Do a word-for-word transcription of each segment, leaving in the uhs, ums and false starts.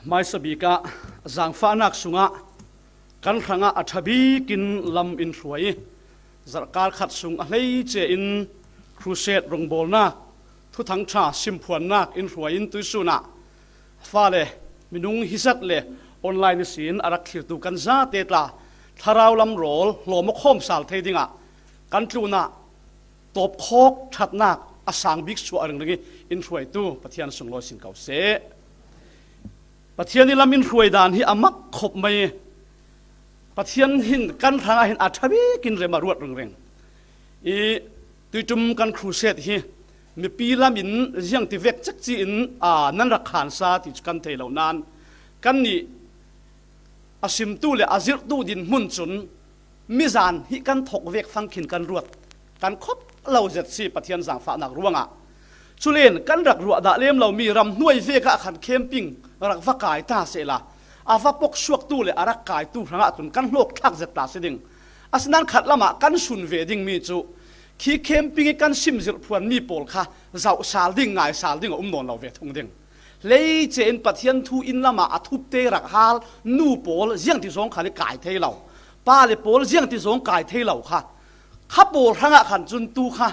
Hmaisabik ah zangfahnak sungah kan hrangah a ṭha bikin lam in hruai. Zarhkal khat sung a hleice in crusade rongbawlnak, thuthang ṭha simphuannak in hruai in tuihsun ah fale minung hi zat le online ihsin a rak thlirtu kan zate tla thlarau lam rawl hlawm aw khawm sal thei dingah kan tlunah tawpkhawk ṭhatnak a sang bik suah ringring ih in hruaitu Pathian sunglawi sin ko seh. Pathian ih lam in hruai dan hi a mak khop mai ih Pathian hin kan hrangah hin a ṭha bikin rem a ruat ringring. Ih tuiṭum kan crusade hi mipi lam in ziangti vek cekci in, aa, nan rak khansa ti cu kan thei lo nain kannih a simtu le a zirhtu dinhmun cun mizan hi kan thok vek fangkhin kan ruat kan khop lo zet si Pathian zangfahnak ruangah. Culen kan rak ruah dah lem lomi ramhnuai vek ah khan camping rak va kai ta sehla a va poksuaktu le a rak kaitu hrangah cun kan hlawkthlak zet ta si ding. Asinain khat lamah kan sun ve dingmi cu khi camping ih kan sim zirh phuanmi pawl kha zoh sal ding, ngai sal ding a um nawn lo ve thung ding. Hleice in Pathian thu inn lamah a thupte rak hal nu pawl ziangti zawng khal ih kai thei lo. Pa le pawl ziangti zawng kai thei lo kha, kha pawl hrangah khan cun tu kha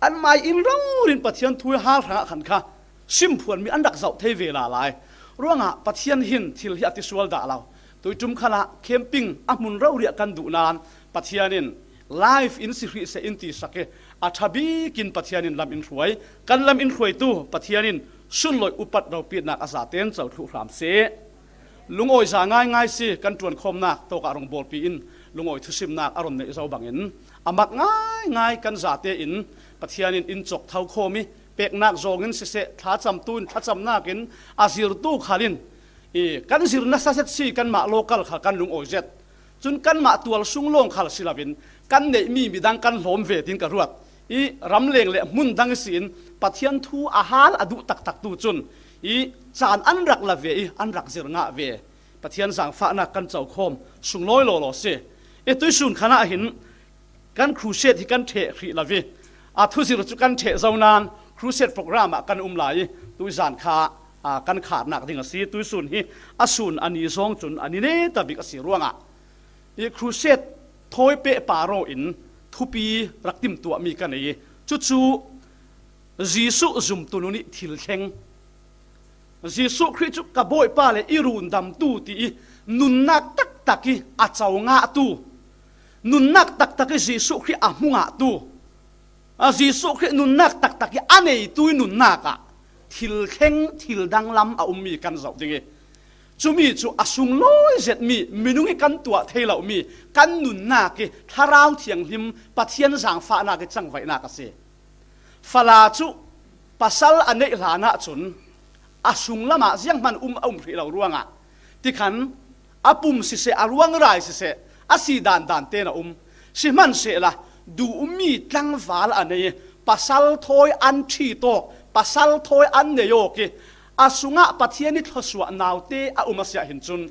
anmah ih in rori in Pathian thu ih hal hrangah khan kha simphuanmi an rak zoh thei ve lala ih ruangah Pathian hin thil hi a ti sual dah lo. Tuiṭum khalah camping a hmun rori ah kan duh nain Pathian in live in si hrih seh in ti sak ih a ṭha bikin Pathian in lam in hruai. Kan lam in hruaitu Pathian in sunlawi upat ropitnak a zaten co thluh hram seh. Lungawi za ngaingai si kan ṭuankhawmnak tawkah rongbawlpi in lungawi thusimnak a ron neih zo bangin a mak ngaingai kan zate in Pathian in in cawk tho khawm ih peknak zawngin siseh, thlacamtu in thlacamnak in a zirtu khal in ih kan zir nasa zet si kanmah local khal kan lungawi zet. Cun kanmah tual sung lawng khal si loin kan neihmi midang kan hlawm ve tiin ka ruat. Ih ramleng le hmun dang ihsin Pathian thu a hal a duh taktaktu cun ih caan an rak la ve ih an rak zir ngah ve. Pathian zangfahnak kan cokhawm sunglawi lawlaw si. Ih tuihsun khan ah hin kan crusade hi kan ṭheh hrih lo ih a thuzir cu kan ṭheh zo nain crusade program ah kan um lai ih tuizan kha, aa, kan kharnak ding a si. Tuihsun hi a sun a ni zawng cun a ni neta bik a si ruangah ih crusade thawi pehpar aw in thupi rak timtuahmi ka nei ih cucu Jesuh zumtu nun ih thil thleng, Jesuh Khrih cu ka Bawipa le i rundamtu ti ih nunnak taktak ih a co ngahtu, nunnak taktak ih Jesuh Khrih a hmu ngahtu, a Jesuh Khrih nunnak taktak ih a neitu ih nunnak ah thil thleng, thil danglam a ummi kan zoh ding ih cumi cu a sunglawi zetmi minung ih kan tuah thei lomi kan nunnak ih Thlarau Thianghlim Pathian zangfahnak ih cangvaihnak a si. Fala cu pasal a neih hlan ahcun a sunglam ah zianghman um a um hrih lo ruangah tikhan a pum siseh, a ruangrai siseh, a si dandan tein a um. Sihmanhsehla duhmi tlangval a nei, pasal thawi an ṭhit awk, pasal thawi an nei awk ih a sungah Pathian ih thluasuah naute a um a si ahhin cun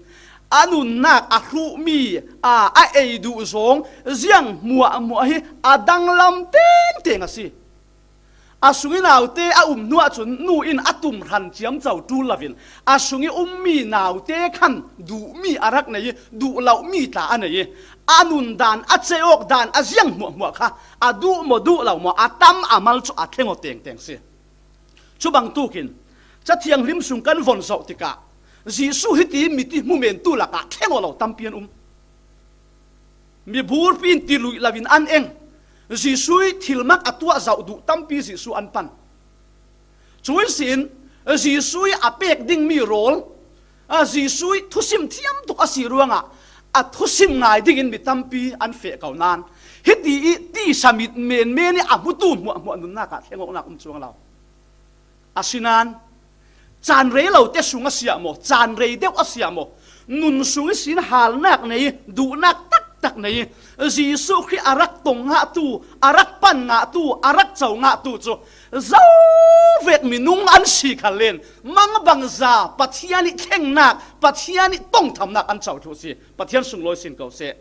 a nunnak a hruhmi, aa, a ei duh zawng ziang hmuahhmuah hi a danglam tengteng a si. A sungih naute a um hnuah cun nu in a tum hran ciamco ṭul loin a sungih ummi naute khan duhmi a rak nei ih duh lomi tla a nei ih a nun dan, a ceih awk dan a ziang hmuahhmuah kha a duh maw duh lo maw, a tam a mal cu a thleng aw tengteng si. Cu bangtukin Cathianghlim sung kan von zoh tikah Jesuh hiti miti hmumentu lakah thleng aw lo tampi an um. Miburpi in ti luih loin an eng. Jesuh ih thilmak a tuah zoh duh tampi Jesuh an pan. Cu ihsin Jesuh ih a pek dingmi rawl, a Jesuh ih thusim thiam tuk a si ruangah a thusim ngai dingin mi tampi an feh ko nain hiti ih tisa mit menmen ih a hmutu hmuahhmuah nunnak ah thleng awknak um cuang lo. Asinain caan rei lo te sung a si ah maw, caan rei deuh a si ah maw, nun sung ihsin halnak nei, duhnak taktak nei, Jesuh Khrih a rak tong ngahtu, a rak pan ngahtu, a rak co ngahtu cu zo vek minung an si khal len mangbangza Pathian ih thlengnak, Pathian ih tongthamnak an co thluh si. Pathian sunglawi sin ko seh.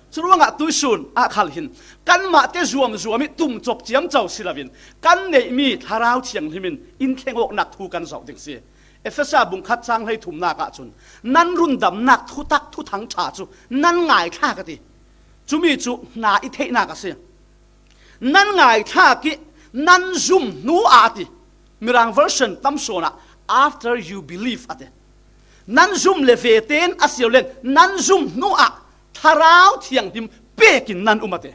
Curuangah tuihsun ah khal hin kanmah te zuamzuam ih tumcawp ciamco si loin kan neihmi Thlarau Thianghlim in in thleng awknak thu kan zoh ding si. Efesa bung khat chang hleithumnak ah cun, nan rundamnak thutak thuthang ṭha cu nan ngaithlak a ti. Cumi cu hna i theihnak a si. Nan ngaithlak ih nan zum hnu ah a ti. Mirang version tam sawn ah, "After you believe," a ti. Nan zum le ve tein a si lo len, nan zum hnu ah Thlarau Thianghlim pekin nan um a ti.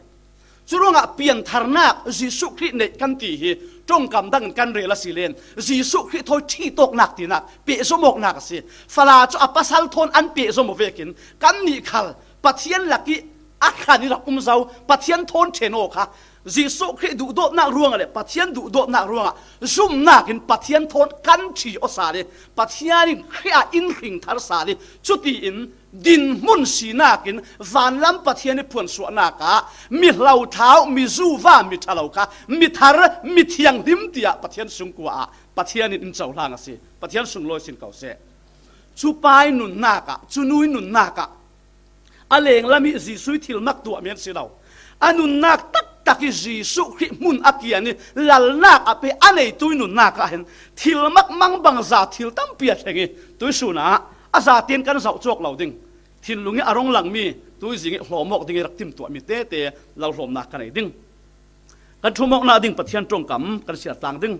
Curuangah piantharnak Jesuh Khrih neih kan ti hi ṭongkam dangin kan rel a si len, Jesuh Khrih thawi ṭhitawknak tinak pehzom awknak a si. Fala cu a pasal thawn an pehzom aw vekin kannih khal Pathian lakih a thlan i rak um zo, Pathian thawn ṭhen aw kha Jesuh Khrih duhdawtnak ruangah le Pathian duhdawtnak ruangah zumnak in Pathian thawn kan ṭhi aw sal i, Pathian in Khrih ah in hringthar sal i, cutiin dinhmun sinak in vanlam Pathian i phuansuahnak ah mi hlothlau, mi zuva, mi ṭhalo kha mi thar, mi thianghlim tiah Pathian sungkua ah Pathian in in cohlang a si. Pathian sunglawi sin ko seh. Cu pa i nunnak ah, cu nu i nunnak ah a lenglam ih Jesuh ih thilmak tuahmi an si lo. A nunnak taktak ih Jesuh Khrih hmun a kian ih lalnak a pe a neitu ih nunnak ah hin thilmak mangbangza thil tampi a thleng ih tuihsun ah a zatein kan zoh cawk lo ding. Thinlung ih a rung langmi tuizing ih hlawm awk ding ih rak timtuahmi tete lalhlawmnak kan ei ding. Kan ṭhum awknak ding Pathian ṭongkam kan siar tlang ding.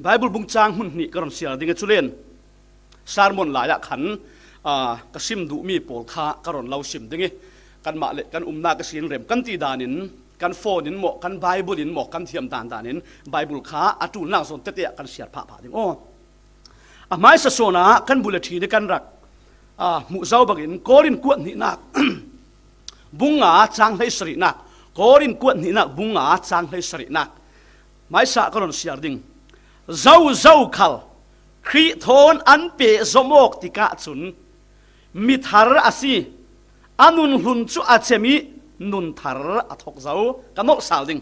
Bible bung cang hmun hnih ka ron siar ding ih culen sermon lai ah khan, aa, ka sim duhmi pawl kha ka ron lo sim ding ih kanmah le kan umnak ihsin rem kan ti danin kan phone in maw, kan Bible in maw, kan thiam dan danin Bible kha a ṭulnak zawn tete ah kan siar phahphah ding aw. A hmaisa sawn ah kan bulletin ih kan rak, aa, hmuh zo bangin Korin kuat hnihnak bung nga cang hleisarihnak, Korin kuat hnihnak bung nga cang hleisarihnak hmaisa ka ron siar ding. Zozo khal Khrih thawn an pehzom awk tikah cun mi thar a si. A nun hlun cu a cem ih nun thar a thok zo. Ka nolh sal ding.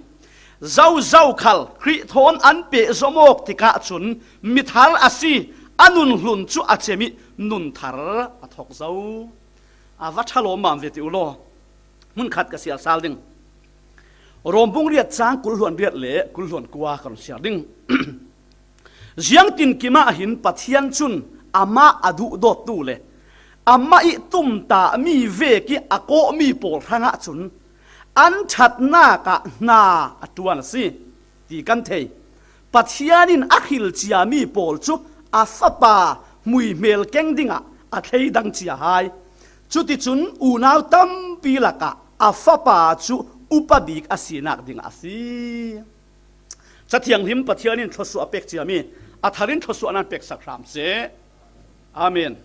Zozo khal Khrih thawn an pehzom awk tikah cun mi thar a si. A nun hlun cu a cem ih nun thar a thok zo. A va ṭha lawmmam ve ti u law, hmunkhat ka siar sal ding. Rom bung riat cang kul hluan riat le kul hluan kua ka ron siar ding. Ziangtinkim ah hin Pathian cun amah a duhdawttu le amah ih tumtahmi vekih a kawhmi pawl hrangah cun an ṭhatnak ah hna a ṭuan a si ti kan thei. Pathian in a hrilciami pawl cu a Fapa hmuihmel keng dingah a thleidang cia hai. Cuticun unau tampi lakah a Fapa cu upa bik a sinak dingah a si. Ca Thianghlim Pathian in thluasuah a pek ciami a thar in thluasuah nan peksak hram seh. Amen.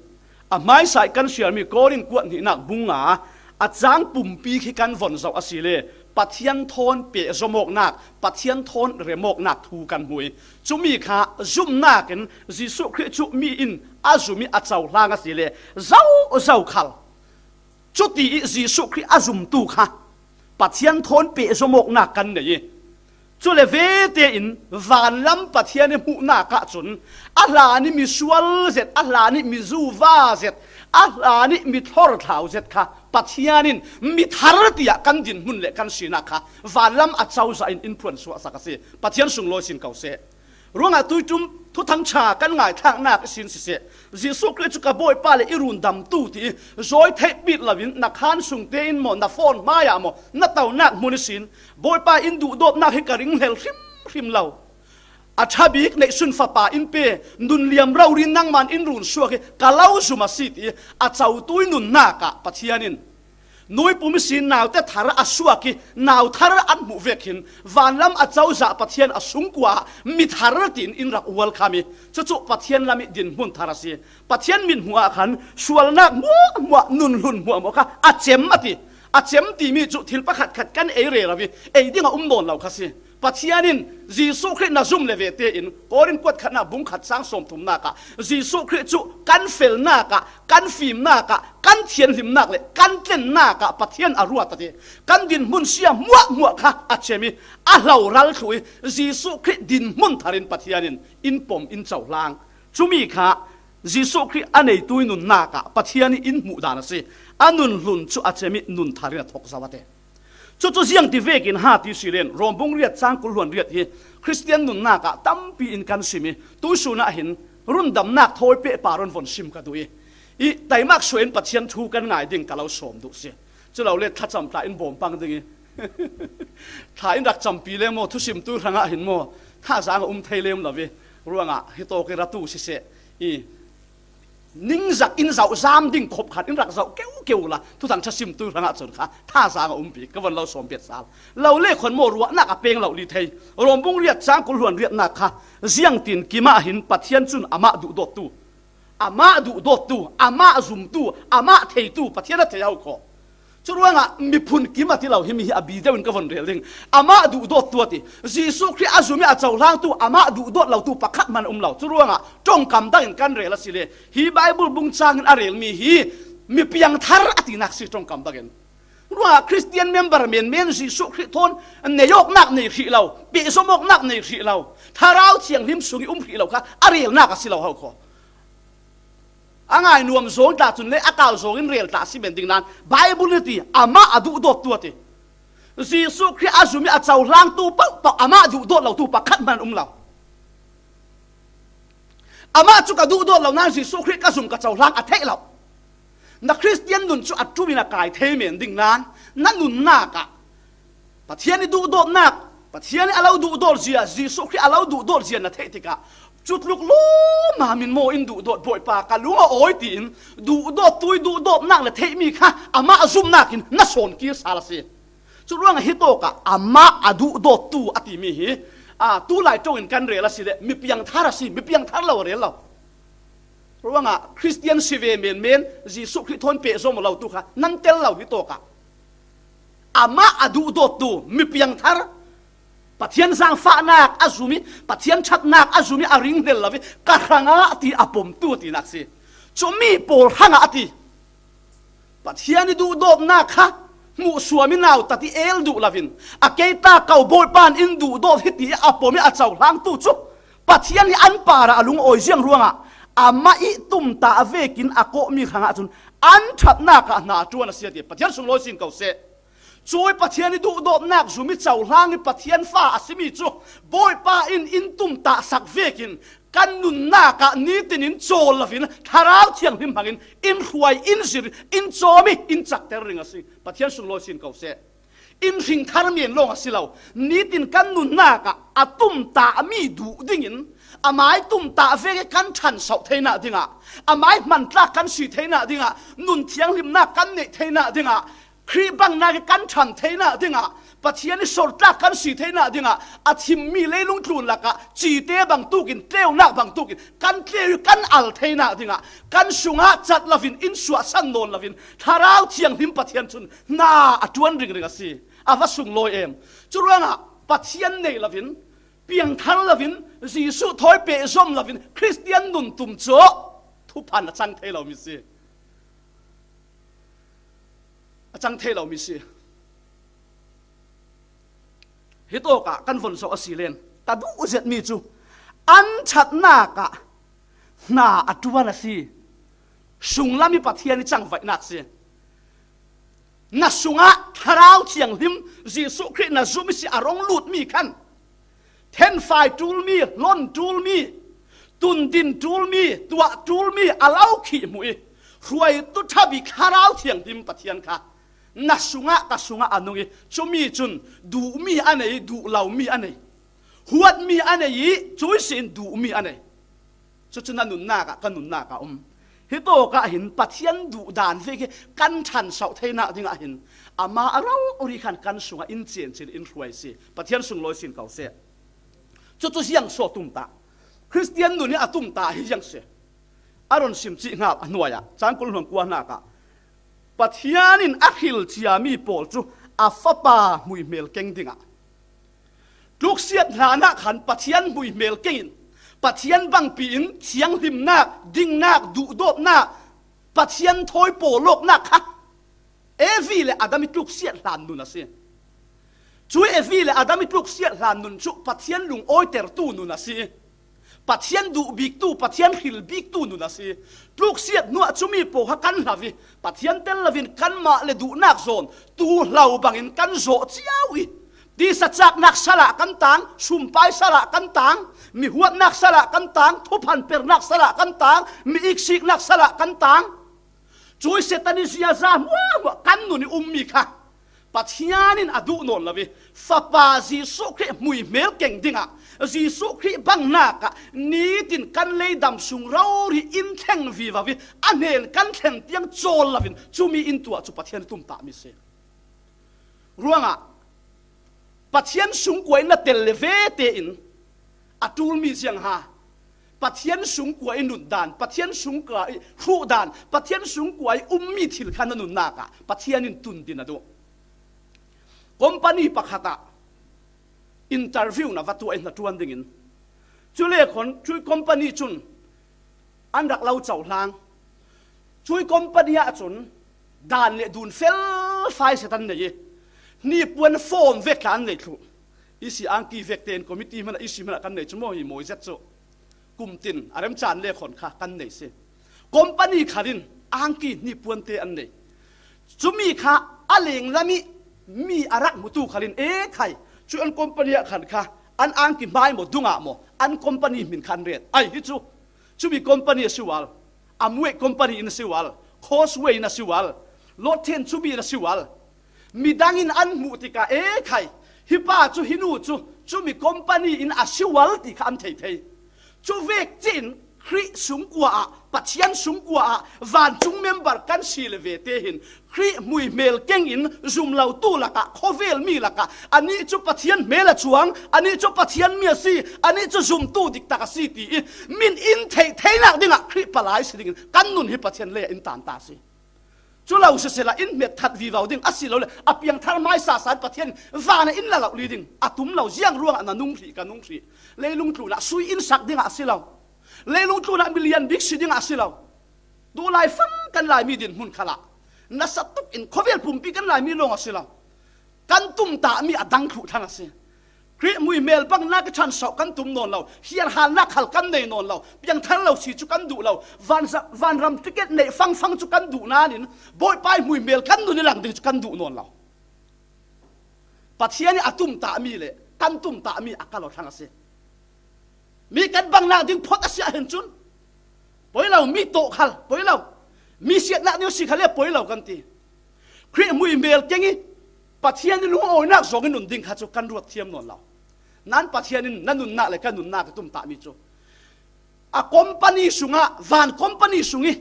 A hmaisa ih kan siarmi Korin kuat hnihnak bung nga a cang pumpi khi kan von zoh a si le Pathian thawn pehzom awknak, Pathian thawn rem awknak thu kan hmu ih cumi kha zumnak in Jesuh Khrih cu mi in a zum ih a cohlang a si le zozo khal cuti ih Jesuh Khrih a zumtu kha Pathian thawn pehzom awknak kan nei ih, cule vete in vanlam Pathian ih hmuhnak ah cun a hlan ih misual zet, a hlan ih mizuva zet, a hlan ih mithlorthlau zet kha Pathian in mithar tiah kan dinhmun le kan sinak kha vanlam a cozah in in phuansuahsak a si. Pathian sunglawi sin ko seh. Ruangah tuiṭum thuthang ṭha kan ngaithlaknak ihsin siseh, Jesuh Khrih cu ka Bawipa le i rundamtu ti ih zawi theih bik loin na khaan sung tein maw, na phone hmaiah maw, na tonak hmun ihsin Bawipa in duhdawtnak hi ka ringhlel hrimhrim lo. A ṭha bik neihsun Fapa in pe, nun liam rori nangman in run suak hi ka lo zum a si ti ih a cotu ih nunnak ah Pathian in nu ih pum ihsin naute thar a suak ih nau thar an hmuh vek hin vanlam a cozah Pathian a sungkua ah mi thar tiin in rak welcome ih cucu Pathian lam ih dinhmun thar a si. Pathian mithmuh ah khan sualnak hmuahhmuah, nun hlun hmuahhmuah kha a cem a ti. A cem timi cu thil pakhatkhat kan ei rero ih ei ding a um nawn lo kha si. Pathian in Jesuh Khrih na zum le ve tein Korin kuat khatnak bung khat cang sawmthumnak ah Jesuh Khrih cu kan felnak ah, kan fimnak ah, kan thianhlimnak le kan tlennak ah Pathian a ruat a ti. Kan dinhmun sia hmuahhmuah kha a cem ih a hloral thluh ih Jesuh Khrih dinhmun thar in Pathian in in pom in cohlang. Cumi kha Jesuh Khrih a neitu i nunnak ah Pathian i in hmuh dan a si. A nun hlun cu a cem i nun thar in a thok zo a ti. Cucu ziang ti vekin ha ti si len, Rom bung riat cang kul hluan riat hi Khristian nunnak ah tampi in kan sim i, tuisun ah hin rundamnak thawi pehpar in von sim ka duh i, i taimak suai in Pathian thu kan ngai ding ka lo sawm duh si. Cu lo le thlacam tla in bawm pang ding i, thla in rak campi le maw, thusimtu hrangah hin maw, thazaang a um thei lem lo i, ruangah hitawk i ratu siseh i, ningzak in zoh zam ding khop khat in rak zoh keukeu la, thuthang ṭha simtu hrangah cun kha thazaang a um bik ka von lo sawm piat sal. Lo le khon maw, ruahnak a peng lo li thei. Rom bung riat cang kul hluan riatnak kha ziangtin kimah hin Pathian cun amah duhdawttu, amah duhdawttu, amah zumtu, amah theitu Pathian a thei ho khaw. Curuangah miphun kim a ti lo, himi hi a bi deuh in ka von rel ding. Amah duhdawttu a ti. Jesuh Khrih a zum i a cohlangtu, amah duhdawt lotu pakhat hman um lo. Curuangah ṭongkam dangin kan rel a si le, hi Bible bung cangin a relmi hi mi piangthar a tinak si ṭongkam dangin. Ruangah Khristian member menmen Jesuh Khrih thawn nei awknak nei hrih lo, pehzom awknak nei hrih lo, Thlarau Thianghlim sung i um hrih lo kha a relnak a si lo ho khaw. A ngai nuam zawng tla cun le a kau zawng in rel tla si men ding nan Bible nih ti amah a duhdawttu a ti. Jesuh Khrih a zum i a cohlangtu paohpaoh amah duhdawt lotu pakhat hman um lo. Amah cu ka duhdawt lo nan Jesuh Khrih ka zum ka cohlang a theih lo. Na Khristian nun cu a ṭum in a kai thei men ding nan na nunnak ah Pathian i duhdawtnak, Pathian i a lo duhdawt zia, Jesuh Khrih a lo duhdawt zia na theih tikah, cutluk lawmam in maw in duhdawt Bawipa ka lung a awi tiin duhdawttu i duhdawtnak na theihmi kha amah zumnak in na sawn kir sal a si. Curuangah hitawkah amah a duhdawttu a timi hi, aa, tu lai ṭongin kan rel a si le, mi piangthar a si, mi piangthar lo a rel lo. Ruangah Khristian si ve menmen, Jesuh Khrih thawn pehzom a lotu kha nan tel lo hitawkah. Amah a duhdawttu, mi piangthar, Pathian zaangfahnak a zum i, Pathian ṭhatnak a zum i a ringhnel lo i, ka hrangah ti a pomtu a tinak si. Cumi pawl hrangah a ti. Pathian i duhdawtnak kha hmuhsuam i nautat i el duh loin, a keita ko Bawipa in in duhdawt hi ti i a pom i a cohlangtu cu Pathian hi an parah a lungawi ziang ruangah amah i tumtah vekin a kawhmi hrangah cun an ṭhatnak ah hna a ṭuan a si a ti. Pathian sunglawi sin ko seh. Cui Pathian i duhdawtnak zum i cohlang i Pathian fa a simi cu Bawipa in in tumtahsak vekin kan nunnak ah nitin in cawl loin Thlarau Thianghlim hmangin in hruai, in zir, in cawm i in cakter ding a si. Pathian sunglawi sin ko seh. In hringthar men lawng a si lo. Nitin kan nunnak ah a tumtahmi duh dingin amah i tumtah vek i kan ṭhansoh theinak dingah, amah i hmantlak kan si theinak dingah, nun thianghlimnak kan neih theinak dingah, Khrih bangnak i kan ṭhang theinak dingah, Pathian i sortlak kan si theinak dingah, a thimmi leilung tlun lakah cite bangtukin, tleunak bangtukin kan tleu i kan al theinak dingah, kan sungah cat loin, in suahsan nawn loin, Thlarau Thianghlim Pathian cun hna a ṭuan ringring a si. A va sunglawi em. Curuangah Pathian nei loin, piangthar loin, Jesuh thawi pehzom loin, Khristian nun tum cu thuphan a cang thei lomi si. A cang thei lomi si. Hitawkah kan von zoh a si len, ka duh zetmi cu an ṭhatnak ah hna a ṭuan a si. Sunglam i Pathian i cangvaihnak si. Na sungah Thlarau Thianghlim Jesuh Khrih na zum i si a rung lutmi khan thenfai ṭulmi, hlon ṭulmi, tundin ṭulmi, tuah ṭulmi a lo khih hmuh i hruaitu ṭha bik Thlarau Thianghlim Pathian kha na sungah, ka sungah a nung i, cumi cun duhmi a nei, duh lomi a nei, huatmi a nei i, cui si in duhmi a nei. Cucu na nunnak ah, ka nunnak ah um. Hitawk ah hin Pathian duh dan vek hi kan ṭhansoh theinak dingah hin amah a rori khan kan sungah in ciancil in hruai si. Pathian sunglawi sin ko seh. Cucu ziang so tumtah. Khristian nun hi a tumtah hi ziang si. A run sim cih hngal a hnuai ah, cang kul hluan kua hnak ah, Pathian in a hrilciami pawl cu a Fapa hmuihmel keng dingah tluksiat hlan ah khan Pathian hmuihmel keng in Pathian bangpi in thianghlimnak, dingnak, duhdawtnak, Pathian thawi pawlawknak kha Evi le Adam i tluksiat hlan nun a si. Cu Evi le Adam i tluksiat hlan nun cu Pathian lungawitertu nun a si. Pathian duh biktu, Pathian hril biktu nun a si. Tluksiat hnuah cumi pawl kha kan hlau hi, Pathian tel loin kanmah le duhnak zawn tu hlau bangin kan zawh ciau hi. Tisa caknak salah kan tang, sumpai salah kan tang, mi huatnak salah kan tang, thuphan pernak salah kan tang, mi iksiknak salah kan tang. Cui Satan in ziaza hmuahhmuah kan nun i ummi kha Pathian in a duh nawn lo hi. Fapa Jesuh Khrih hmuihmel keng dingah, Jesuh Khrih bangnakah nitin kan leidam sung rori in thleng vivo hi. A hnen kan thlen tiang cawl loin cumi in tuah cu Pathian tumtahmi si. Ruangah Pathian sungkua in na tel le vete in a ṭulmi ziang ha. Pathian sungkua i nundan, Pathian sungkua i hruhdan, Pathian sungkua i ummi thil kha na nunnak ah Pathian in tundin a duh. Company pakhat ah interview na va tuah i hnaṭuan dingin, cule khon cui company cun an rak lo cohlang. Cui company ah cun dan le dun felfai set an nei i, hnipuan form vek tla an nei thluh. I si angki vek tein committee hmanh ah, i si hmanh ah kan nei cu maw, hi mawi zet cu. Kum tin a remcan le khon kha kan nei si. Company khat in angki hnipuan te an nei. Cumi kha a lenglam i mi a rak mutu khal in, e khai, cu an company ah khan kha an angki hmai maw, dungah maw, an company hmin kha an ret. Ai hi cu, cumi company a si ual, Amway company in a si ual, Causeway in a si ual, Lothen cumi in a si ual. Midang in an hmuh tikah, e khai, hi pa cu, hi nu cu cumi company in a si ual ti kha an thei thei. Cu vek cin Khrih sungkua ah, Pathian sungkua ah, vancung member kan si le vete hin Khrih hmuihmel keng in zum lo tu lakah, khawvel mi lakah, anih cu Pathian hmel a chuang, anih cu Pathian mi a si, anih cu zumtu diktak a si ti i min in theih theinak dingah Khrih palai si dingin kan nun hi Pathian lei ah in tan ta a si. Cu lo sisehla in hmet that vivo ding a si lo le, a piangthar hmaisa san Pathian van ah in la lo li ding a tum lo, ziang ruangah na nung hrih, ka nung hrih. Leilung tlunah sui in sak dingah a si lo. Leilung tlunah milian bik si dingah a si lo. Duh laifang kan Laimi dinhmun khalah nasa tuk in khawvel pumpi kan Laimi lawng a si lo. Kan tumtahmi a dang thluh thlang a si. Khrih hmuihmel bangnakah ṭhan sauh kan tum nawn lo. Hiarhalnak khal kan nei nawn lo. Piangthar lo si cu kan duh lo. Van, vanram ticket neih fangfang cu kan duh nain Bawipa i hmuihmel kan nun i lang ding cu kan duh nawn lo. Pathian i a tumtahmi le kan tumtahmi a kal aw thlang a si. Mi kan bangnak ding phawt a si ahhin cun, poi lo, mi tawh khal poi lo, mi siatnak ding si khal le poi lo kan ti. Khrih hmuihmel keng i Pathian i lungawinak zong i nun ding kha cu kan ruat thiam nawn lo. Nan Pathian in na nunnak le ka nunnak a tumtahmi cu a company sungah, van company sung i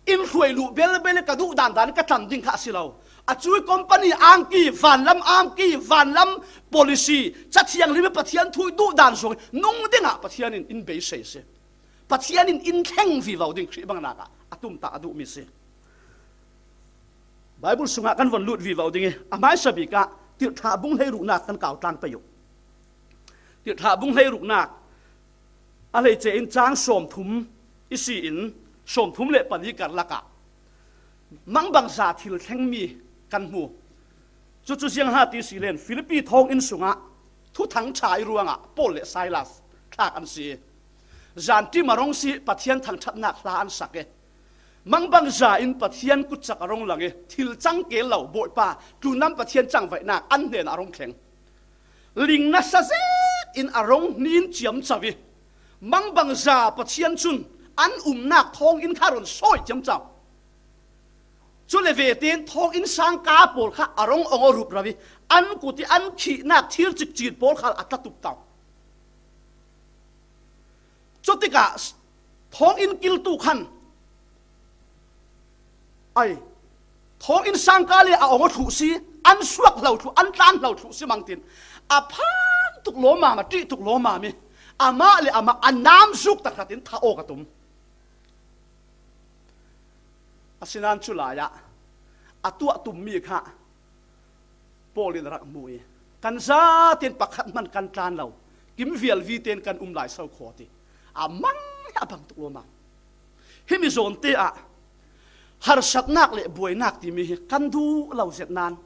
in hruai luh belbel i ka duh dandan i ka tlam ding kha a si lo. A cui company angki, vanlam angki, vanlam policy, Cathiang lim i Pathian thu i duh dan zong i nung dingah Pathian in in beisei a si. Pathian in in thleng vivo ding Khrih bangnak ah a tumtah a duhmi si. Baibal sungah kan von lut vivo ding i, a hmaisa bik ah Tirhthlah bung hleiruknak kan kau tlang pei uh. Tirhthlah bung hleiruknak a hleice in cang sawmthum i si in, sawmthum le pali karlak ah mangbangza thil thlengmi kan hmu. Cucu ziang ha ti si len, Filipi thawnginn sungah thuthang ṭha i ruangah Paul le Silas thlak an si i, zanṭim a rung si, Pathian thangṭhatnak hla an sak i, mangbangza in Pathian kutcak a rung lang i, thil cang keel lo Bawipa, tlunlam Pathian cangvaihnak an hnen a rung thleng. Ling nasa zet in a rung hnin ciamco i, mangbangza Pathian cun an umnak thawnginn kha run sawi ciamco. Cu le vete in thawnginn sangka pawl kha a rung awng aw rup ro i, an kut i an khihnak thir cikcin pawl khal a tla tup tau. Cutikah thawnginn kiltu khan, ai, thawnginn sangka le a awng aw thluh si, an suak hlo thluh, an tlan hlo thluh si mangtin, a phan tuk lawmam, a ṭih tuk lawmam i, amah le amah a nam zuk takhat in thah awk a tum. Asinain cu lai ah a tuah tummi kha Paul in a rak hmu i, kan zaten pakhat hmanh kan tlan lo, kimvial vite in kan um lai so khaw ti. A mang hi a bang tuk lawmam. Himi zawnte ah harsatnak le buainak timi hi kan duh lo zet nan,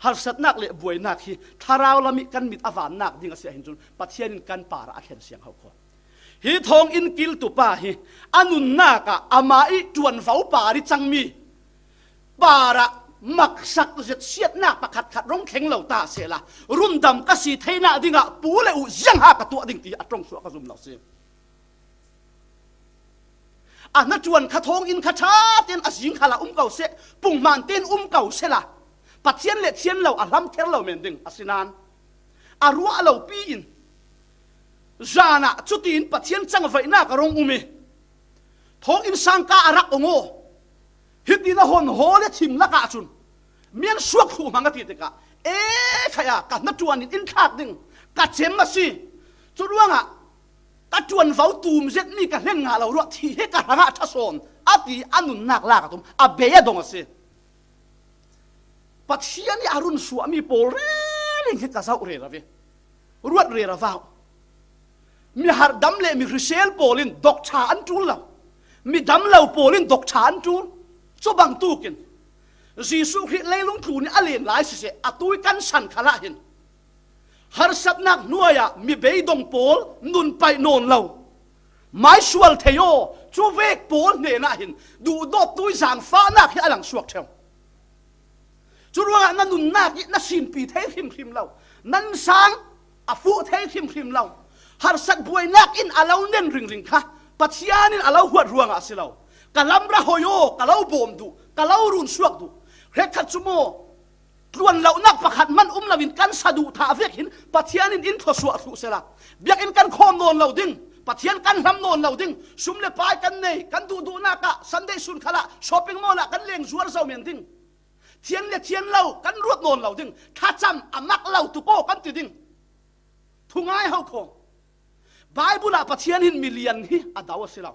harsatnak le buainak hi thlarau lam i kan mit a vannak ding a si ahhin cun Pathian in kan parah a thlen siang ho khaw. Hi thawnginn kiltu pa hi a nunnak ah amah ih ṭuanvo par ih cangmi parah maksak zetsiatnak pakhatkhat rong thleng lo ta sehla, rundam ka si theinak dingah pu le uh ziangha ka tuah ding ti a ṭongsuah ka zum lo si. A hnaṭuan kha thawnginn kha ṭha tein a zing khalah um ko seh, punghman tein um ko sehla, Pathian le thian lo a hlamther lo men ding a si nain, a ruah lopi in zanah cutiin Pathian cangvaihnak a rong um ih, thawnginn sangka a rak ong aw. Hitin a hon haw le thim lakah cun mian suak thluh hmang a ti tikah, e khai a ka hnaṭuan in in thlak ding ka cem a si. Curuangah ka ṭuanvo tum zetmi ka hlen ngah lo ruah, thi hi ka hrangah ṭha sawn, a ti a nunnak lak a tum, a bei a dong a si. Pathian ih a run suahmi pawl reling hi ka zoh rero ve. Ruat rero vau. Mi harhdam le mi hrisel pawl in dok ṭha an ṭul lo. Mi dam lo pawl in dok ṭha an ṭul. Cu bangtukin Jesuh Khrih leilung tlun ih a len lai siseh, atu ih kan san khalah hin harsatnak hnuai ah mi beidong pawl nun paih nawn lo. Maisual thei aw, cu vek pawl hnenah hin duhdawttu ih zaangfahnak hi a langsuak ṭheu. Curuangah na nunnak ih na sinpi thei hrimhrim lo, nan sang a fuh thei hrimhrim lo, harsat buainak in a lo nen ringring kha Pathian in a lo huat ruangah a si lo. Ka lamra hoi aw, ka lo bawm duh, ka lo runsuak duh. Hrekkhat cu maw, tluan lonak pakhat hman um loin kan sa duh thah vek hin Pathian in in thluasuah thluh sehla, biakinn kan khawm nawn lo ding, Pathian kan hlam nawn lo ding, sum le pai kan nei, kan duhduhnak ah Sunday sun khalah shopping mall ah kan leng zuar zo men ding, thian le thian lo kan ruat nawn lo ding, thlacam a mak lo tuk aw kan ti ding. Thungai ho khaw. Baibal ah Pathian hin milian hi a do a si lo.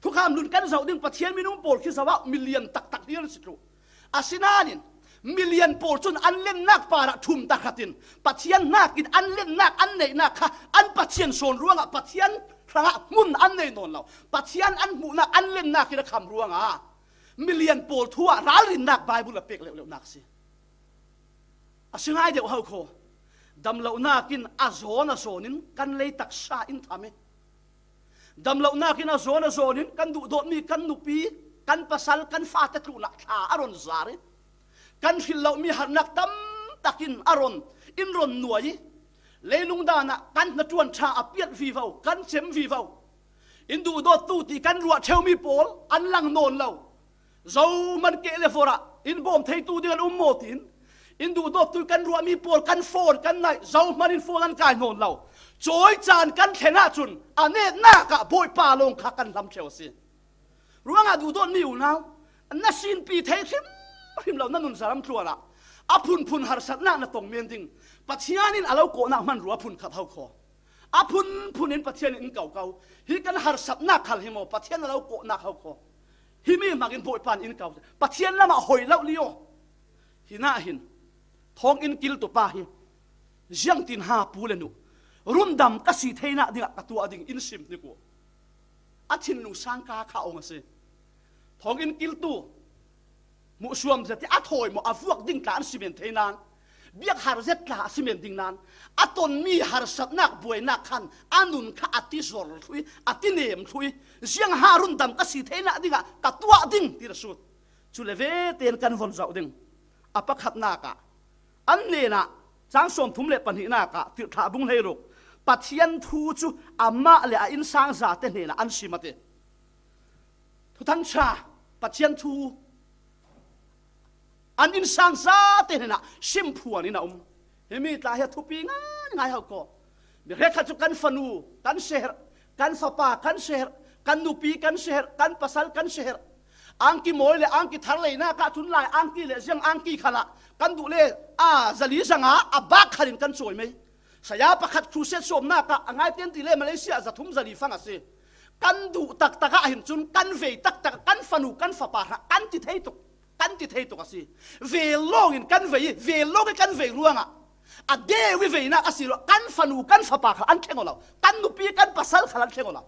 Thukham lun kan zoh ding Pathian minung pawl khi zoh ah milian taktak hi an si thluh. Asinain milian pawl cun an lennak parah ṭhum tahratin Pathian hnakin an lennak an neihnak kha an Pathian sawn ruangah Pathian hrangah hmun an nei nawn lo. Pathian an hmuhnak an lennak hi a kham ruangah milian pawl thu ah ralrinnak Baibal a pek leuhleuhnak a si. A si ngai deuh ho khaw. Damlohnak in a zawn a zawn in kan lei taksa in tham ih, damlohnak in a zawn a zawn in kan duhdawtmi kan nupi, kan pasal, kan fate tlunah thla a ron zar ih, kan hrilh lohmi harnak tamtak in a ron, in ron nuai ih, leilung dan ah kan hnaṭuan ṭha a piat vivo, kan cem vivo. In duhdawttu ti kan ruah ṭheumi pawl an lang nawn lo. Zohman keh le forh ah in bawm theitu ding an um maw tiin, in duhdawttu kan ruahmi pawl kan phone kan naih, zohman in phone an kai nawn lo. Cawi caan kan thlen ahcun a netnak ah Bawipa lawng kha kan hlam ṭheu a si. Ruangah duhdawtmi unau, na sinpi thei hrimhrim lo na nunzaram tluan ah a phunphun harsatnak na tong men ding. Pathian in a lo kawhnak hman rua phun khat ho khaw. A phunphun in Pathian in in ko ko. Hi kan harsatnak khal hi maw, Pathian a lo kawhnak ho khaw. Himi hmangin Bawipa in in ko. Pathian lamah hoi lo li aw. Hinah hin thawnginn kiltu pa hi ziangtin ha pu le nu, rundam ka si theinak dingah ka tuah ding in sim hnik uh. A thinlung sangka kha ong a si. Thawnginn kiltu hmuhsuam zet ih a thawi maw, a vuak ding tla an si men thei nain, biak har zet tla a si men ding nain, a tonmi harsatnak buainak khan a nun kha a ti zor thluh ih, a ti nem thluh ih, ziangha rundam ka si theinak dingah ka tuah ding ti a sut. Cu le vete in kan von zoh ding. A pakhatnak ah, an hnenah, cang sawmthum le pahnihnak ah, Tirhthlah bung hleiruk, Pathian thu cu amah le a innsang zate hnenah an sim a ti. Thuthangṭha, Pathian thu an innsang zate hnenah simphuan in a um. Himi tla hi a thupi ngaingai ho khaw. Mi hrekkhat cu kan fanu kan si herh, kan fapa kan si herh, kan nupi kan si herh, kan pasal kan si herh. Angki mawi le angki thar leinak ah cun lai angki le ziang angki khalah kan duh le, a, zali zanga a bak khalin kan cawi mei. Saya pakhat crusade sawmnak ah a ngai ten ti le Malaysia zathum zali fang a si. Kan duh taktak ah hin cun kan vei taktak, kan fanu kan fapa hna kan ti thei tuk, kan ti thei tuk a si. Vel lawng in kan vei, vel lawng in kan vei ruangah a deu ih veinak a si ruah, kan fanu kan fapa khal an thleng aw lo, kan nupi kan pasal khal an thleng aw lo.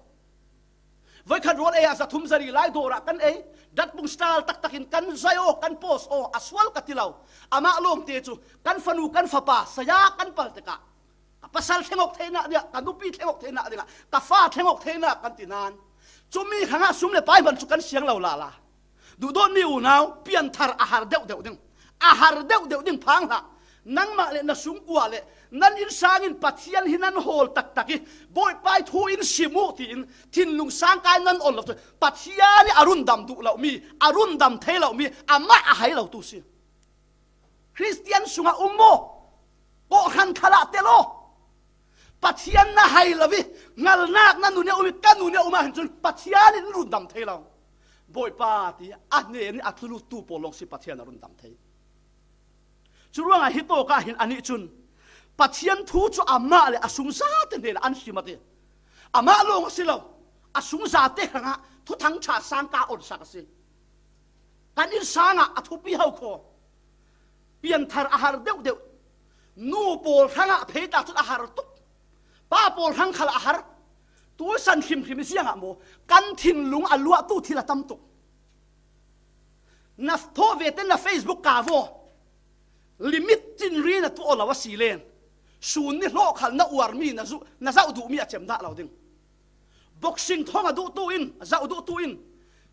Voikhat rawl ei ah zathum zali lai dawr ah kan ei, datbung style taktak in kan zai aw, kan post aw, a sual ka ti lo. Amah lawngte cu kan fanu kan fapa saya kan pal tikah Ka pasal thlengawk theihna dingah, ka nupi thlengawk theihna dingah, ka fa thlengawk theihna kan ti nan, cumi khangah sum le pai hman chu kan siang lo lala. Duhdawt mi unau, pianthar a har deuhdeuh ding. A har deuhdeuh ding phang hlah. Nangmah le na sungkua le nan innsang in Pathian hi nan hawl taktak i, Bawipa thu in sim uh tiin thinlung sangka in nan on lo tu. Pathian i a rundam duh lo mi, a rundam thei lo mi, amah a hai lo tu si. Khristian sungah um maw? Kawhhran khalah tel aw. Pathian na hai lo i, ngalnak na nun i a um i, ka nun i a um ah hin cun Pathian in rundam thei lo. Bawipa ti a hnen i a thlulut tu pawl lawng si Pathian a rundam thei. Curuangah hi tawkah hin anih cun Pathian thu cu amah le a sungzate hnenah an sim a ti. Amah lawng a si lo, a sungzate hrangah thuthang ṭha sangka onsak a si. Kan innsang ah a thupi ho khaw. Pianthar a har deuhdeuh. Nu pawl hrangah phei ta cun a har tuk. Pa pawl hrang khal a har. Tuisan hrimhrim ziangah maw? Kan thinlung a luahtu thil a tam tuk. Na thawh vete na Facebook ka vaw. Limit cinri na tuah lo a si len, sun ni hlawh khal na uarmi na zu-, na zauh duhmi a cem dah lo ding. Boxing thawng a duhtu in, zauh duhtu in,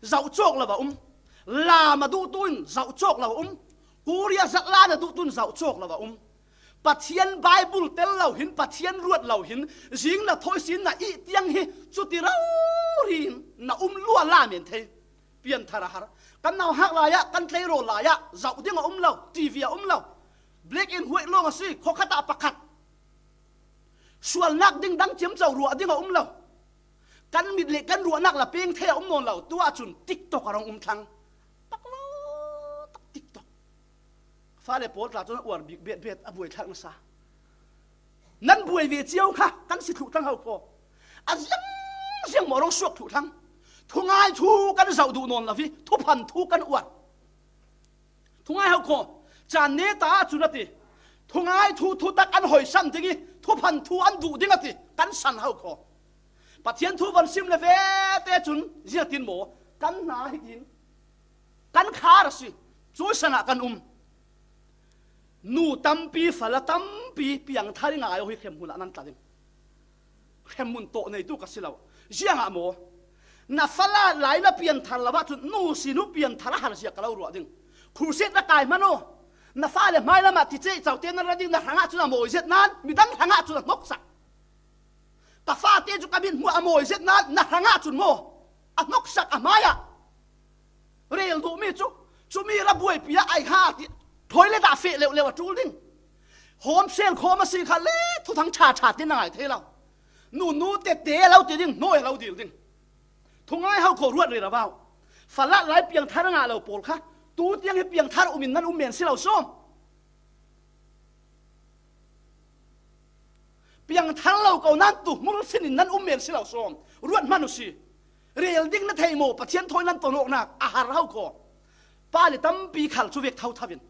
zauh cawk lo a um. Lam a duhtu in, zauh cawk lo a um. Korea zatlan a duhtu in, zauh cawk lo a um. Pathian Bible tel lo hin, Pathian ruat lo hin, zing na thawi sin na ih tiang hi, cuti rori in na um lua la men thei. Pianthar a har. Kan nauhak lai ah, kan tleirawl lai ah, zauh ding a um lo, T V a um lo. Black and white lawng a si, khawkhat ah pakhat. Sualnak ding dang ciamco ruah ding a um lo. Kan mit le kan ruahnak la peng thei a um nawn lo. Tu ahcun TikTok a rong um thlang. Tak lo, tak TikTok. Fale pawl tla cu nan uar bik bet bet a buai thlak nasa. Nan buai ve cio kha kan si thluh thlang ho khaw. A ziang ziang maw rong suak thluh thlang. Thungai thu kan zoh duh nawn lo i thuphan thu kan uar. Thungai ho khaw. Caan neta ahcun a ti. Thungai thu thutak an hoihsan ding i thuphan thu an duh ding a ti. Kan san ho khaw. Pathian thu van sim le vete cun ziatin maw? Kan hna hi in kan khar a si. Cuisan ah kan um. Nu tampi, fala tampi piangthar i ngai aw hi hremhmun ah nan tla ding. Hremhmun tawh neitu ka si lo. Ziangah maw? Na fala lai na pianthar lo ahcun nu sin uh pianthar a har zia ka lo ruah ding. Crusade na kai hman aw. Na fale hmailam ah ti ceh cote nan ra ding, na hrangah cun a mawi zet nan, midang hrangah cun a hnoksak. Ka fate cu ka mit hmuah a mawi zet nan, na hrangah cun maw? A hnoksak a hmaiah. Rel duhmi cu, cumi ra buaipi ah ai ha ti, toilet ah feh leuh leuh a ṭul ding. Hawm sel khawm a si kha le thuthang ṭha ṭha te na ngai thei lo. Nunu tete lo ti ding, hnawi lo dil ding. Thungai ho khaw ruat rero. Falah lai piangthar ngah lo pawl kha, tu tiang hi piangthar um in nan um men si lo sawm. Piangthar lo ko nan tu hmul sin in nan um men si lo sawm. Ruat hman uh si. Rel ding na thei maw? Pathian thawi nan ton awknak a har ho khaw. Pa le tampi khal cu vek tho tho in.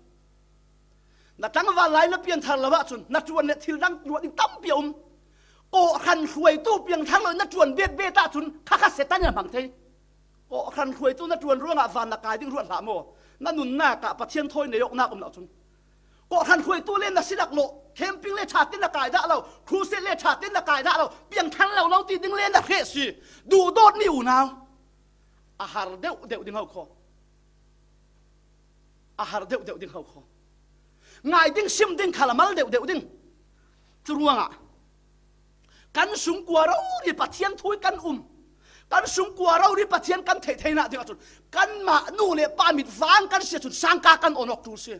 Na tlangval lai na pianthar lo ahcun na ṭuan le thil dang ruah ding tampi a um. Kawhhran hruaitu piangthar lo na ṭuan bet bet ahcun khakha Satan in a hmang thei. Kawhhran hruaitu na ṭuan ruangah van na kai ding ruat hlah maw? Na nunnak ah Pathian thawi nei awknak um lo cun. Kawhhran hruaitu le na si laklawh, camping le ṭha tin na kai dah lo, crusade le ṭha tin na kai dah lo, piangthar lo lo ti ding le na hreh si. Duhdawtmi unau, a har deuh deuh ding ho khaw. A har deuh deuh ding ho khaw. Ngai ding sim ding khal a mal deuh deuh ding. Cu ruangah kan sungkua rori Pathian thu i kan um. Kan sungkua rori Pathian kan theih theinak ding ahcun kanmah nu le pa mit vang kan si ahcun sangka kan on awk ṭul si.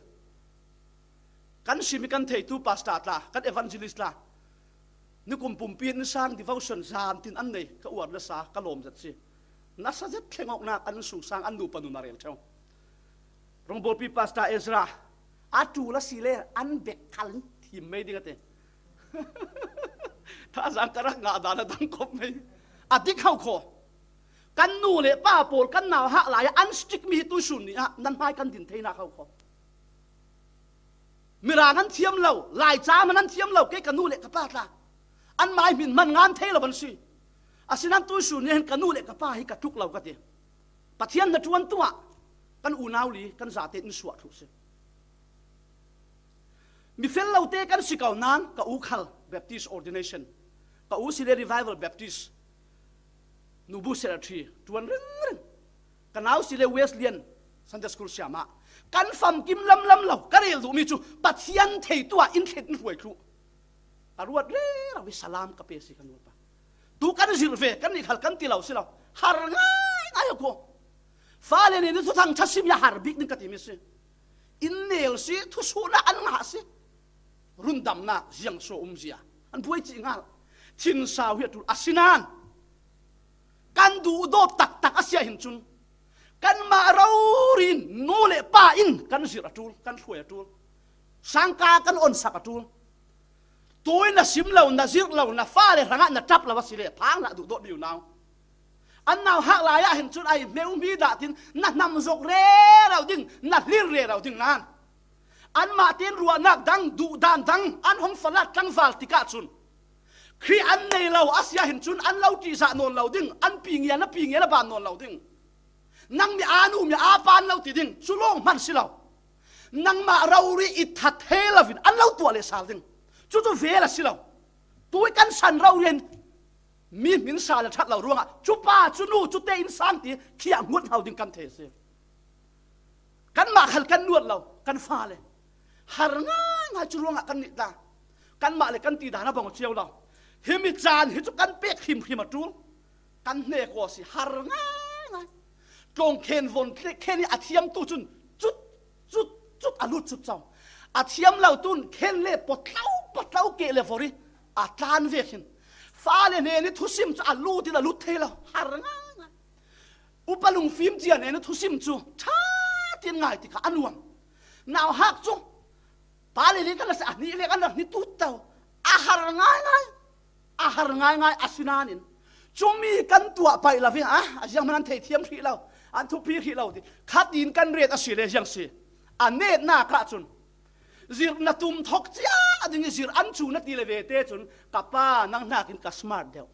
Kan simi kan theitu pastor tla, kan evangelist tla, nikum pumpi in sang devotion zan tin an nei, ka uar le sa, ka lawm zet si. Nasa zet thleng awknak an sungsang an nupa nun a rel ṭheo. Rongbawlpi Pastor Ezra, a ṭul a si le an bek khal thim mei ding a ti. Thazang ka rak ngah dan a dang khop mei. A dik ho khaw. Kan nu le pa pawl kan nauhak lai ah an strict mi hi tuisun ni ah nan hmai kan din theinak ho khaw. Mirang an thiam lo, Lai ca hman an thiam lo, kei ka nu le ka pa tla. An mai hmin hman ngan thei lo an si. Asinain tuisun ni hin ka nu le ka pa hi ka tluk lo ka ti. Pathian hnaṭuan tu ah kan unau li kan zate in suah thluh si. Mi fel lote kan si ko nan, ka u khal Baptist ordination, ka u si le Revival Baptist, nubu secretary, tuan ringring. Ka nau si le Wesleyan Sunday School siama. Kan famkim lamlam lo, ka rel duh mi cu Pathian theitu ah in thlen in hruai thluh. Ka ruat rero i salam ka pe si ka nupa. Tu kan zirh ve, kan nih khal kan ti lo si lo. Har ngaingai ko. Fale nih ni thuthang tha sim ya har bik ding ka ti mi si. In nel si, thusuhna an ngah si. Rundamnak ziang so umzia an buai cih ngal. Thinsau hi a tul a si nan, kan duhdawt taktak a si ah hin cun, kanmah rori in nu le pa in kan zirh a tul, kan hruai a tul, sangka kan onsak a tul. Tui na sim lo, na zirh lo, na fale hrangah na ṭap lo a si le, phang hlah, duhdawt mi unau. An nauhak lai ah hin cun ai hmeu hmi dah tin na hnam zok rero ding, na hlir rero ding nan, anmah tein ruahnak dang, duhdan dang an hong falat tlangval tikah cun, Khrih an nei lo a si ah hin cun an lo ṭihzah nawn lo ding, an pingia na pingia na ban nawn lo ding. Nang mi aa nu mi aa pa an lo ti ding, cu lawng hman si lo. Nangmah rori i that thei loin an lo tuah leh sal ding. Cucu vel a si lo. Tui kan san rori in mi hmin sa le ṭhat lo ruangah, cu pa, cu nu, cu te in sang ti khi a hngut hau ding kan thei a si. Kanmah khal kan nuat lo, kan fale. Har ngaingai cu ruangah kan nih ta. Kanmah le kan ti dan a bang a cio lo. Himi caan hi cu kan pek hrimhrim a ṭul. Kan hnek aw si, har ngaingai. Tlawng khen von khen i a thiamtu cun cut, cut, cut a lut cut co. A thiam lo tun khen le pawtlo, pawtlo keh le vor i a tlan ve khin. Fale hnen i thusim cu a lut in a lut thei lo. Har ngaingai. Upa lungfim cia hnen i thusim cu ṭha tein ngai ti kha a nuam. Nauhak cu pa le li kan la si, a hnih le kan la hnih tut to. A har ngaingai. A har ngaingai a si nain, cumi kan tuah paih lo ve, a, a zianghman an theithiam hrih lo, an thupi hrih lo ti khatin kan ret a si le ziang si. A netnak ah cun zirh na tum thok cia ding i zirh an cu na ti le ve te cun, ka pa, nang hnakin ka smart deuh.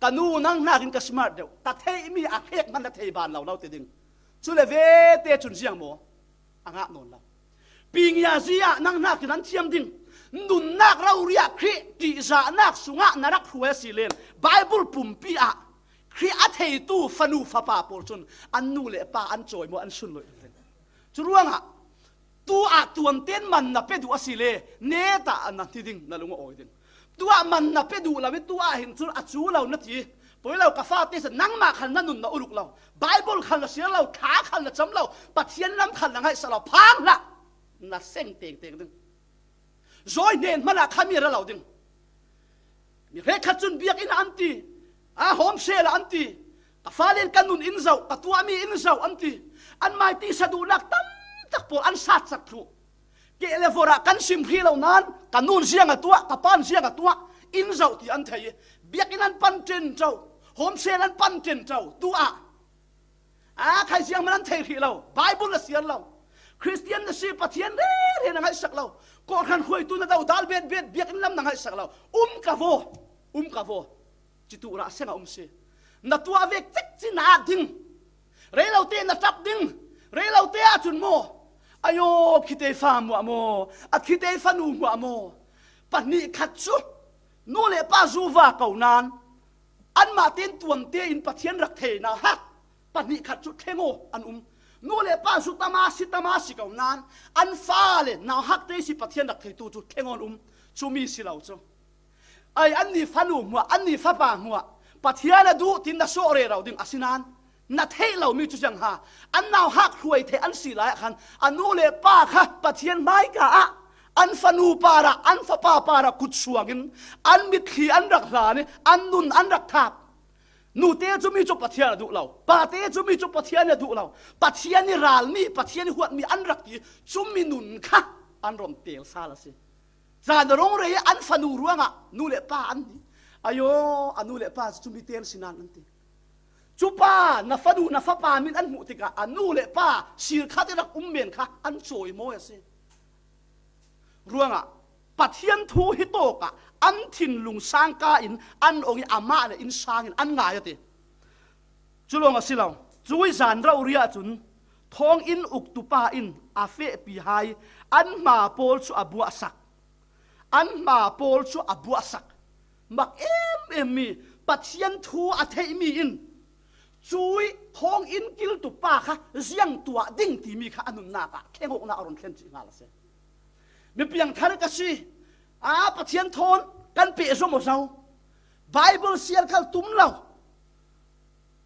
Ka nu, nang hnakin ka smart deuh. Ka theihmi a hrek hman na thei ban lo lo ti ding. Cu le ve te cun ziang maw? A ngah nawn lo. Pingia zia nang hnakin an thiam ding. Nunnak rori ah Khrih ṭihzahnak sungah na rak hruai a si len, Baibal pumpi ah Khrih a theitu fanu fapa pawl cun an nu le pa an cawi maw, an sunloih ding. Cu ruangah tu ah tuanten man na pe duh a si le, netah na hni ding, na lung a awi ding. Tu ah man na pe duh lo i tu ah hin cun a cu lo na ti. Poi lo, ka fate sa, nangmah khal na nun na uluk lo. Baibal khal na siar lo, thla khal na cam lo, Pathian lam khal na ngaihsak lo, phang hlah. Na seng tengteng ding. Zawi hnen hmanah khami a ra lo ding. Mi hrekkhat cun biakinn ah an ti, a home cell ah an ti, ka fale in ka nun in zoh, ka tuahmi in zoh an ti. An mai tisa duhnak tam tak pawl an sat sak thluh. Keh le vorah kan sim hrih lo nan, ka nun ziang a tuah, ka pan ziang a tuah, in zoh ti an thei i, biakinn an pan ṭenṭo, home cell an pan ṭenṭo, tu ah, a khai zianghman an thei hrih lo, Baibal na siar lo, Khristian na si, Pathian rere na ngaihsak lo, kawhhran hruaitu na dodal betbet, biakinn lam na ngaihsak lo, um ka vaw, um ka vaw. Citu rah seng a um si. Na tuah vek cekci na at ding. Rei lo te na ṭap ding. Rei lo te ahcun maw, ayo, khitei fa hmuah maw, a khitei fanu hmuah maw? Pahnih khat cu nu le pa zuva ko nan, anmah tein tuan tein Pathian rak thei nauhak pahnih khat cu thleng aw an um. Nu le pa zu tama si tama si ko nan, an fale nauhak te si Pathian rak theitu cu thleng aw an um. Cumi si lo cu. Ai, annih fanu hmuah, annih fapa hmuah, Pathian a duh tin na sawh rero ding a si nan, na theih lomi cu ziang ha, an nauhak hruai theih an si lai ah khan, a nu le pa kha Pathian hmaika ah an fanu parah, an fapa parah kut suangin an mitthli an rak hlan i, an nun an rak thap. Nute cumi cu Pathian a duh lo, pate cumi cu Pathian a duh lo, Pathian i ralmi, Pathian i huatmi an rak ti, cumi nun kha an rom tel sal a si. Zan rong rei an fanu ruangah nu le pa an ni. Ayo, a nu le pa cu mi ten sinan an ti. Cu pa, na fanu, na fapa min an hmuh tikah a nu le pa sir khat i rak um men kha an cawi mawi a si. Ruangah Pathian thu hi tawkah an thinlung sangka in an ong i amah le inn sangin an ngai a ti. Cu lawng a si lo. Cui zan rori ahcun Thawnginn uktupa in a fehpihai anmah pawl chu a buahsak. Anmah pawl chu a buahsak. Mak em em mi, Pathian thu a theih mi in cui thawnginn kiltupa kha ziang tuah ding timi kha a nunnak ah thlengawkna a run thlen cih ngal a si. Mi piangthar ka si. A, Pathian thawn kan peh zo maw zo. Bible sial khal tum lo.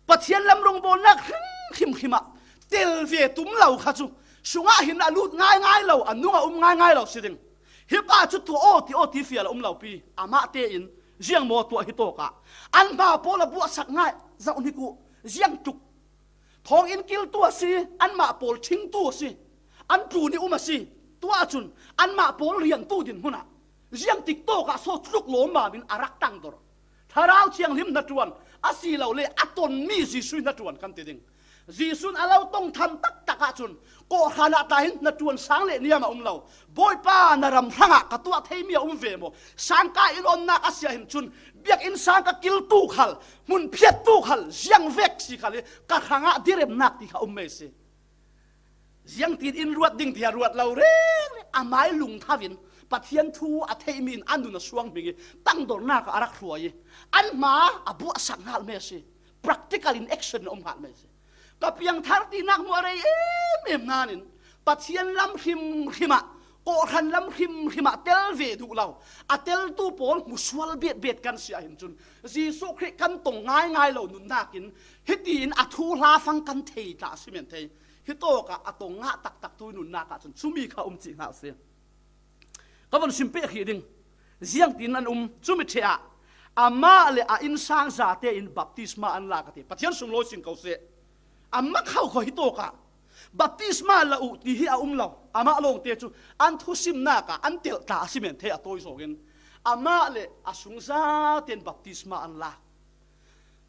Pathian lam rongbawlnak hrim hrim hrim ah tel ve tum lo kha cu sungah hin a lut ngaingai lo, a nung a um ngaingai lo si ding. Hi pa cu tuah aw ti aw ti fial a um lo pi. Amah tein ziang maw tuah hi tawk ah anmah pawl a buahsak ngai zoh hnik uh, ziang tuk. Thawnginn kiltu a si, anmah pawl thingtu a si, an tlun i um a si. Tuah cun anmah pawl riantu dinhmun ah ziang tik tawk ah sawt tluk lawmmam in a rak tangdor. Thlarau Thianghlim hnaṭuan a si lo le a tonmi Jesuh hnaṭuan kan ti ding. Jesuh in a lo tong tham taktak ahcun kawhhran ah ta hin hnaṭuan sang le niam a um lo. Bawipa, na ram hrangah ka tuah theimi a um ve maw? Sangka in onnak a si ahhin cun biakinn sangka kiltu khal, hmun phiattu khal, ziangvek si khal i ka hrangah diremnak ti kha um mei si. Ziangtin in ruat ding tiah ruat lo reng reng, amai lungthau in Pathian thu a theihmi in a nun a suang hming i tangdornak ah a rak hruai i anmah a buahsak hngalh mei si. Practical in action in a um hngalh mei si. Ka piangthar tinak hmuh a rei em em nain Pathian lam hrimhrim ah, kawhhran lam hrimhrim ah tel ve duh lo. A teltu pawl hmusual betbet kan si ahhin cun Jesuh Khrih kan tong ngaingai lo nunnak in hitiin a thu hlafang kan thei tla a si men thei. Hi tawk ah a tong ngah taktak tu nunnak ah cun cumi kha um cih hnga a si. Ka von sim peh hrih ding. Ziangtin an um, cumi ṭheh ah amah le a innsang zate in baptisma an lak a ti. Pathian sunglawi sing ko seh. A mak hau kho hi tawk ah baptisma la uh ti hi a um lo. Amah lawngte cu an thusimnak ah an telh tla a si men thei a tawi zawngin amah le a sung zate in baptisma an lak.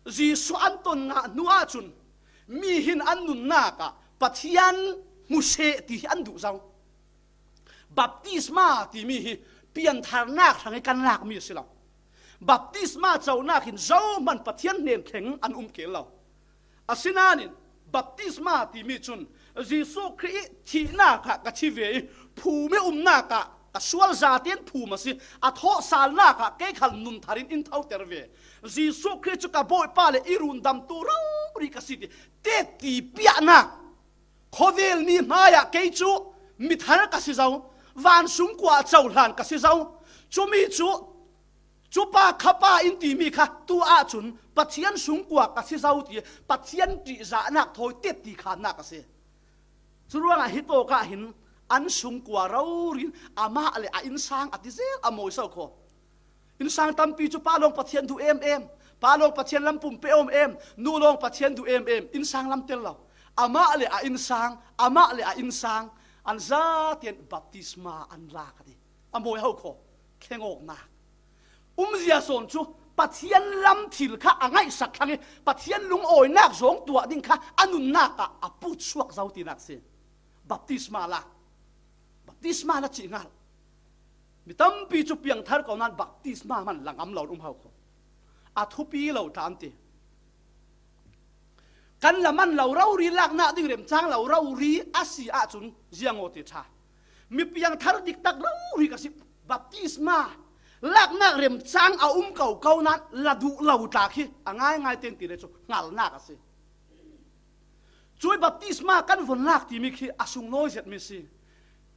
Jesuh an ton ngah hnu ahcun mi hin an nunnak ah Pathian hmu seh ti hi an duh zo. Baptisma timi hi piantharnak hrang i kan lakmi a si lo. Baptisma conak hin zohman Pathian hnen thleng an um keel lo. Asinain baptisma timi cun Jesuh Khrih i thihnak ah ka thi ve i phum i umnak ah ka sual zate in phum a si. A thawhsalnak ah kei khal nun thar in in thoter ve. Jesuh Khrih cu ka Bawipa le i rundamtu rori ka si ti tetti piahnak. Khawvel mi hmaiah kei cu mithar ka si zo, van sungkua cohlan ka si zo. Cumi cu cupa khapa in timi kha tu ahcun Pathian sungkua ka si zo ti Pathian ṭihzahnak thawi tetti khannak a si. Curuangah hi tawk ah hin an sungkua rori in amah le a innsang a ti zel a mawi so kho. Innsang tampi cu pa lawng Pathian duh em em, pa lawng Pathian lam pumpe om em, nu lawng Pathian duh em em, innsang lam tel lo. Amah le a innsang, amah le a innsang, an zate in baptisma an lak a ti. A mawi ho kho, thlengawknak. Umzia sawn cu Pathian lam thil kha a ngaihsak thlang i Pathian lungawinak zawng tuah ding kha a nunnak ah a putsuak zo tinak si. Baptisma la, baptisma la cih ngal. Mi tampi cu piangthar ko nain baptisma man la ngam lo in um hau kho. A thupi lo tla an ti. Kan la man lo rori, laknak ding remcang lo rori a si ahcun ziang aw ti ṭha. Mi piangthar diktak rori ka si, baptisma laknak remcang a um ko ko nain la duh lo tla khi a ngaingai tein ti le cu hngalnak a si. Cui baptisma kan von lak timi khi a sunglawi zetmi si.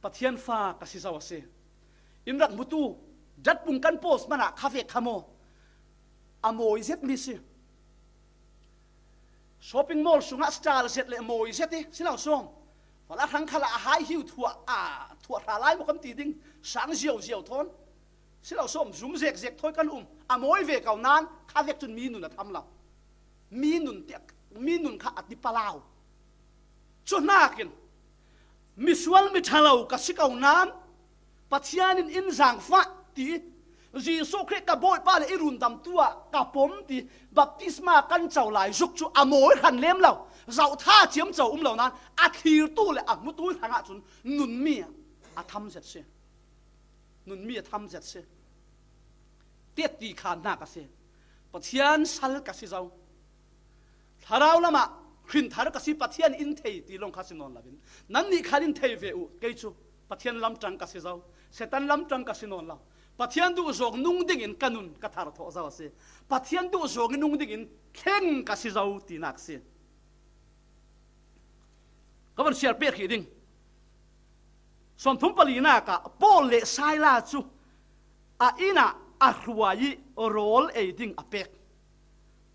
Pathian fa ka si zo a si. In rak hmutu datpung kan post hmanah kha vek kha maw? A mawi zetmi si. Shopping mall sungah style zet le mawi zet i si lo sawm. Fala hrang khalah a hai hiu thuah, a thuah hra lai maw kan ti ding, sang ziau ziau thawn. Si lo sawm, zum zek zek thawi kan um. A mawi ve ko nain kha vek cun mi nun a tham lo. Mi nun tiak, mi nun kha a ti palau. Cu hnakin misual miṭha lo ka si ko nain Pathian in in zaangfah ti, Jesuh Khrih ka Bawipa le i rundamtu ah ka pom ti, baptisma kan co lai zuk cu a mawi hran lem lo, zoh tha ciamco um lo nain a thlirtu le a hmutu hrangah cun nunmi a tham zet si. Nunmi a tham zet si. Tetti khannak a si. Pathian sal ka si zo. Thlarau lamah Hrin thar ka si, Pathian in thei ti lawng kha si nawn lo in, nannih khan in thei ve uh, kei chu Pathian lamtang ka si zo, Satan lamtang ka si nawn lo. Pathian duhzawng nung dingin ka nun ka thar thawh zo a si. Pathian duhzawng nung dingin thleng ka si zo tinak si. Ka van siar pek hi ding. Sawmthum palinak ah Paul le Sila cu a inn ah a hruai ih rawl ei ding a pek.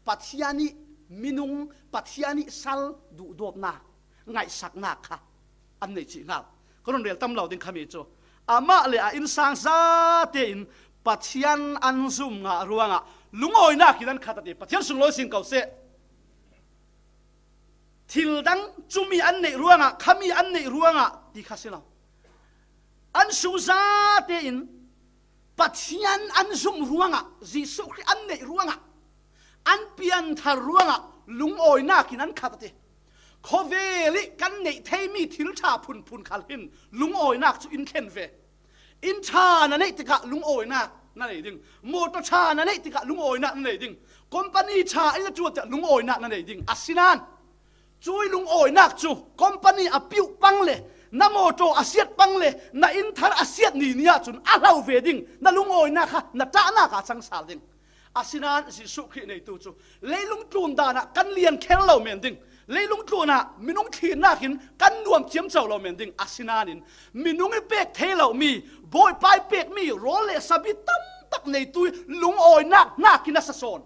Pathian ih minung, Pathian ih sal duhdawtnak, ngaihsaknak kha an nei cih hngal. Ka run rel tam lo ding khami cu amah le a innsang zate in Pathian an zum ngah ruangah lungawinak in an khat a ti. Pathian sunglawi sin ko seh. Thil dang cumi an neih ruangah, khami an neih ruangah ti kha si lo. An sung zate in Pathian an zum ruangah, Jesuh Khrih an neih ruangah, an pianthar ruangah lungawinak in an khat a ti. Khawvel ih kan neih theimi thil ṭha phunphun khal hin lungawinak cu in thlen ve. Inn ṭha na neih tikah lungawinak na nei ding. Mawtaw ṭha na neih tikah lungawinak na nei ding. Company ṭha in na ṭuan tikah lungawinak na nei ding. Asinain cuih lungawinak cu company a piuh pang le na mawtaw a siat pang le na inn thar a siat ni ni ahcun a hlo ve ding. Na lungawinak kha na ṭahnak ah a cang sal ding. Asinain Jesuh Khrih neitu cu leilung tlun dan ah kan lian kher lo men ding, leilung tlun ah minung thlinak in kan nuam ciamco lo men ding. Asinain minung ih pek thei lomi, Bawipa ih pekmi rawl le sabi tamtak neitu ih lungawinak hnakin a sa sawn.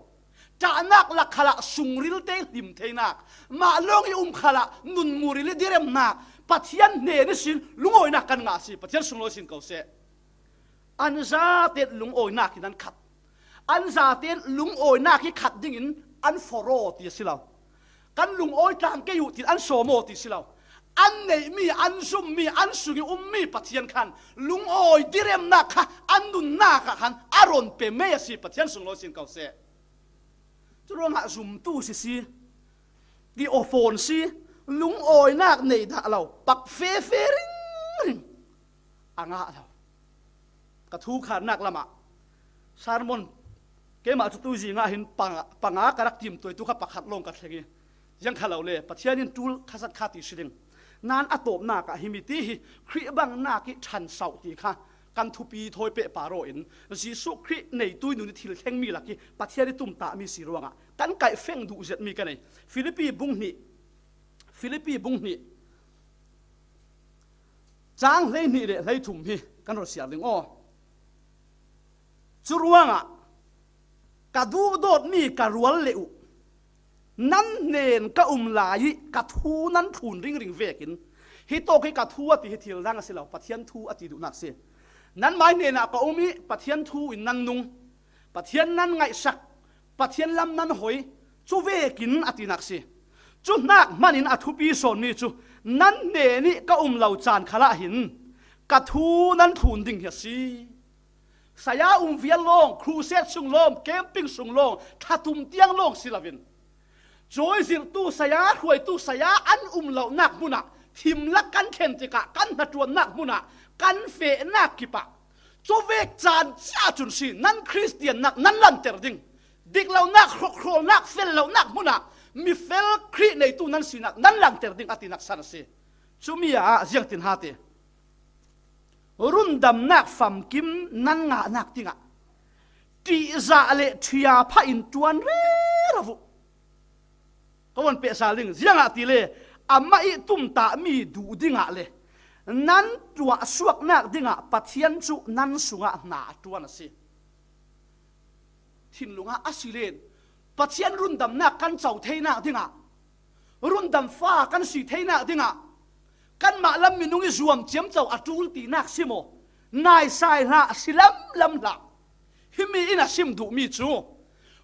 Ṭahnak lak khalah sungrilte hlim theinak, mah lawng ih um khalah nunmuril ih diremnak, Pathian hnen ihsin lungawinak kan ngah a si. Pathian sunglawi sin ko seh. An zate lungawinak in an khat. An zate lungawinak ih khat dingin an forh aw ti a si lo. Kan lungawi tlang kei uh tiin an sawm aw ti si lo. An neihmi, an zummi, an sung ih ummi Pathian khan lungawi diremnak kha an nunnak ah khan a ron pe mei a si. Pathian sunglawi sin ko seh. Curuangah zumtu sisi, ti aw fawn si, lungawinak nei dah lo, pak fefe ringring a ngah lo. Ka thu khannak lamah sermon keimah cu tuzing ah hin panga, panga ka rak timtuaitu kha pakhat lawng ka thleng ih, ziang kha lo le, Pathian in ṭul kha zat kha ti si ding. Nain a tawpnak ah himi ti hi Khrih bangnak ih ṭhan sauh ti kha kan thupi thawi pehpar aw in, Jesuh Khrih neitu ih nun ih thil thlengmi lak ih Pathian ih tumtahmi si ruangah kan kaihfeng duh zetmi ka nei. Filipi bung hnih, Filipi bung hnih, cang hleihnih le hleithum hi kan rak siar ding aw. Curuangah ka duhdawtmi ka rual le uh, nan hnen ka um lai ih ka thu nan thlun ringring vekin, hi tawk hi ka thu a ti hi thil dang a si lo, Pathian thu a ti duhnak si. Nanmai hnenah ka um ih Pathian thu in nan nung, Pathian nan ngaihsak, Pathian lam nan hoi, cu vekin a tinak si. Cu hnak hmanin a thupi sawnmi cu nan hnenih ka um lo caan khalah hin ka thu nan thlun ding hi a si. Saya um vial lawng, crusade sung lawng, camping sung lawng, thatum tiang lawng si loin, cawi zirhtu, saya hruaitu, saya an um lonak hmunah thim lak kan thlen tikah kan hnaṭuannak hmunah kan fehnak kipah cuvek caan cia cun si nan Khristiannak nan lanter ding. Dik lonak, hrawkhrawlnak, fel lonak hmunah mifel Khrih neitu nan sinak nan lanter ding a tinak san a si. Cumi ah ziangtin ha ti? Rundamnak famkim nan ngahnak dingah ṭihzah le ṭhiapha in ṭuan rero uh. Ka van pehsal ding, ziangahtile amah ih tumtahmi duh dingah le nan tuahsuaknak dingah Pathian cu nan sungah hna a ṭuan a si. Thinlung ah a si len Pathian rundamnak kan co theinak dingah, rundam fa kan si theinak dingah, kanmah lam minung ih zuam ciamco a ṭul tinak si maw? Naisai hlah, si lamlam hlah. Himi in a sim duhmi cu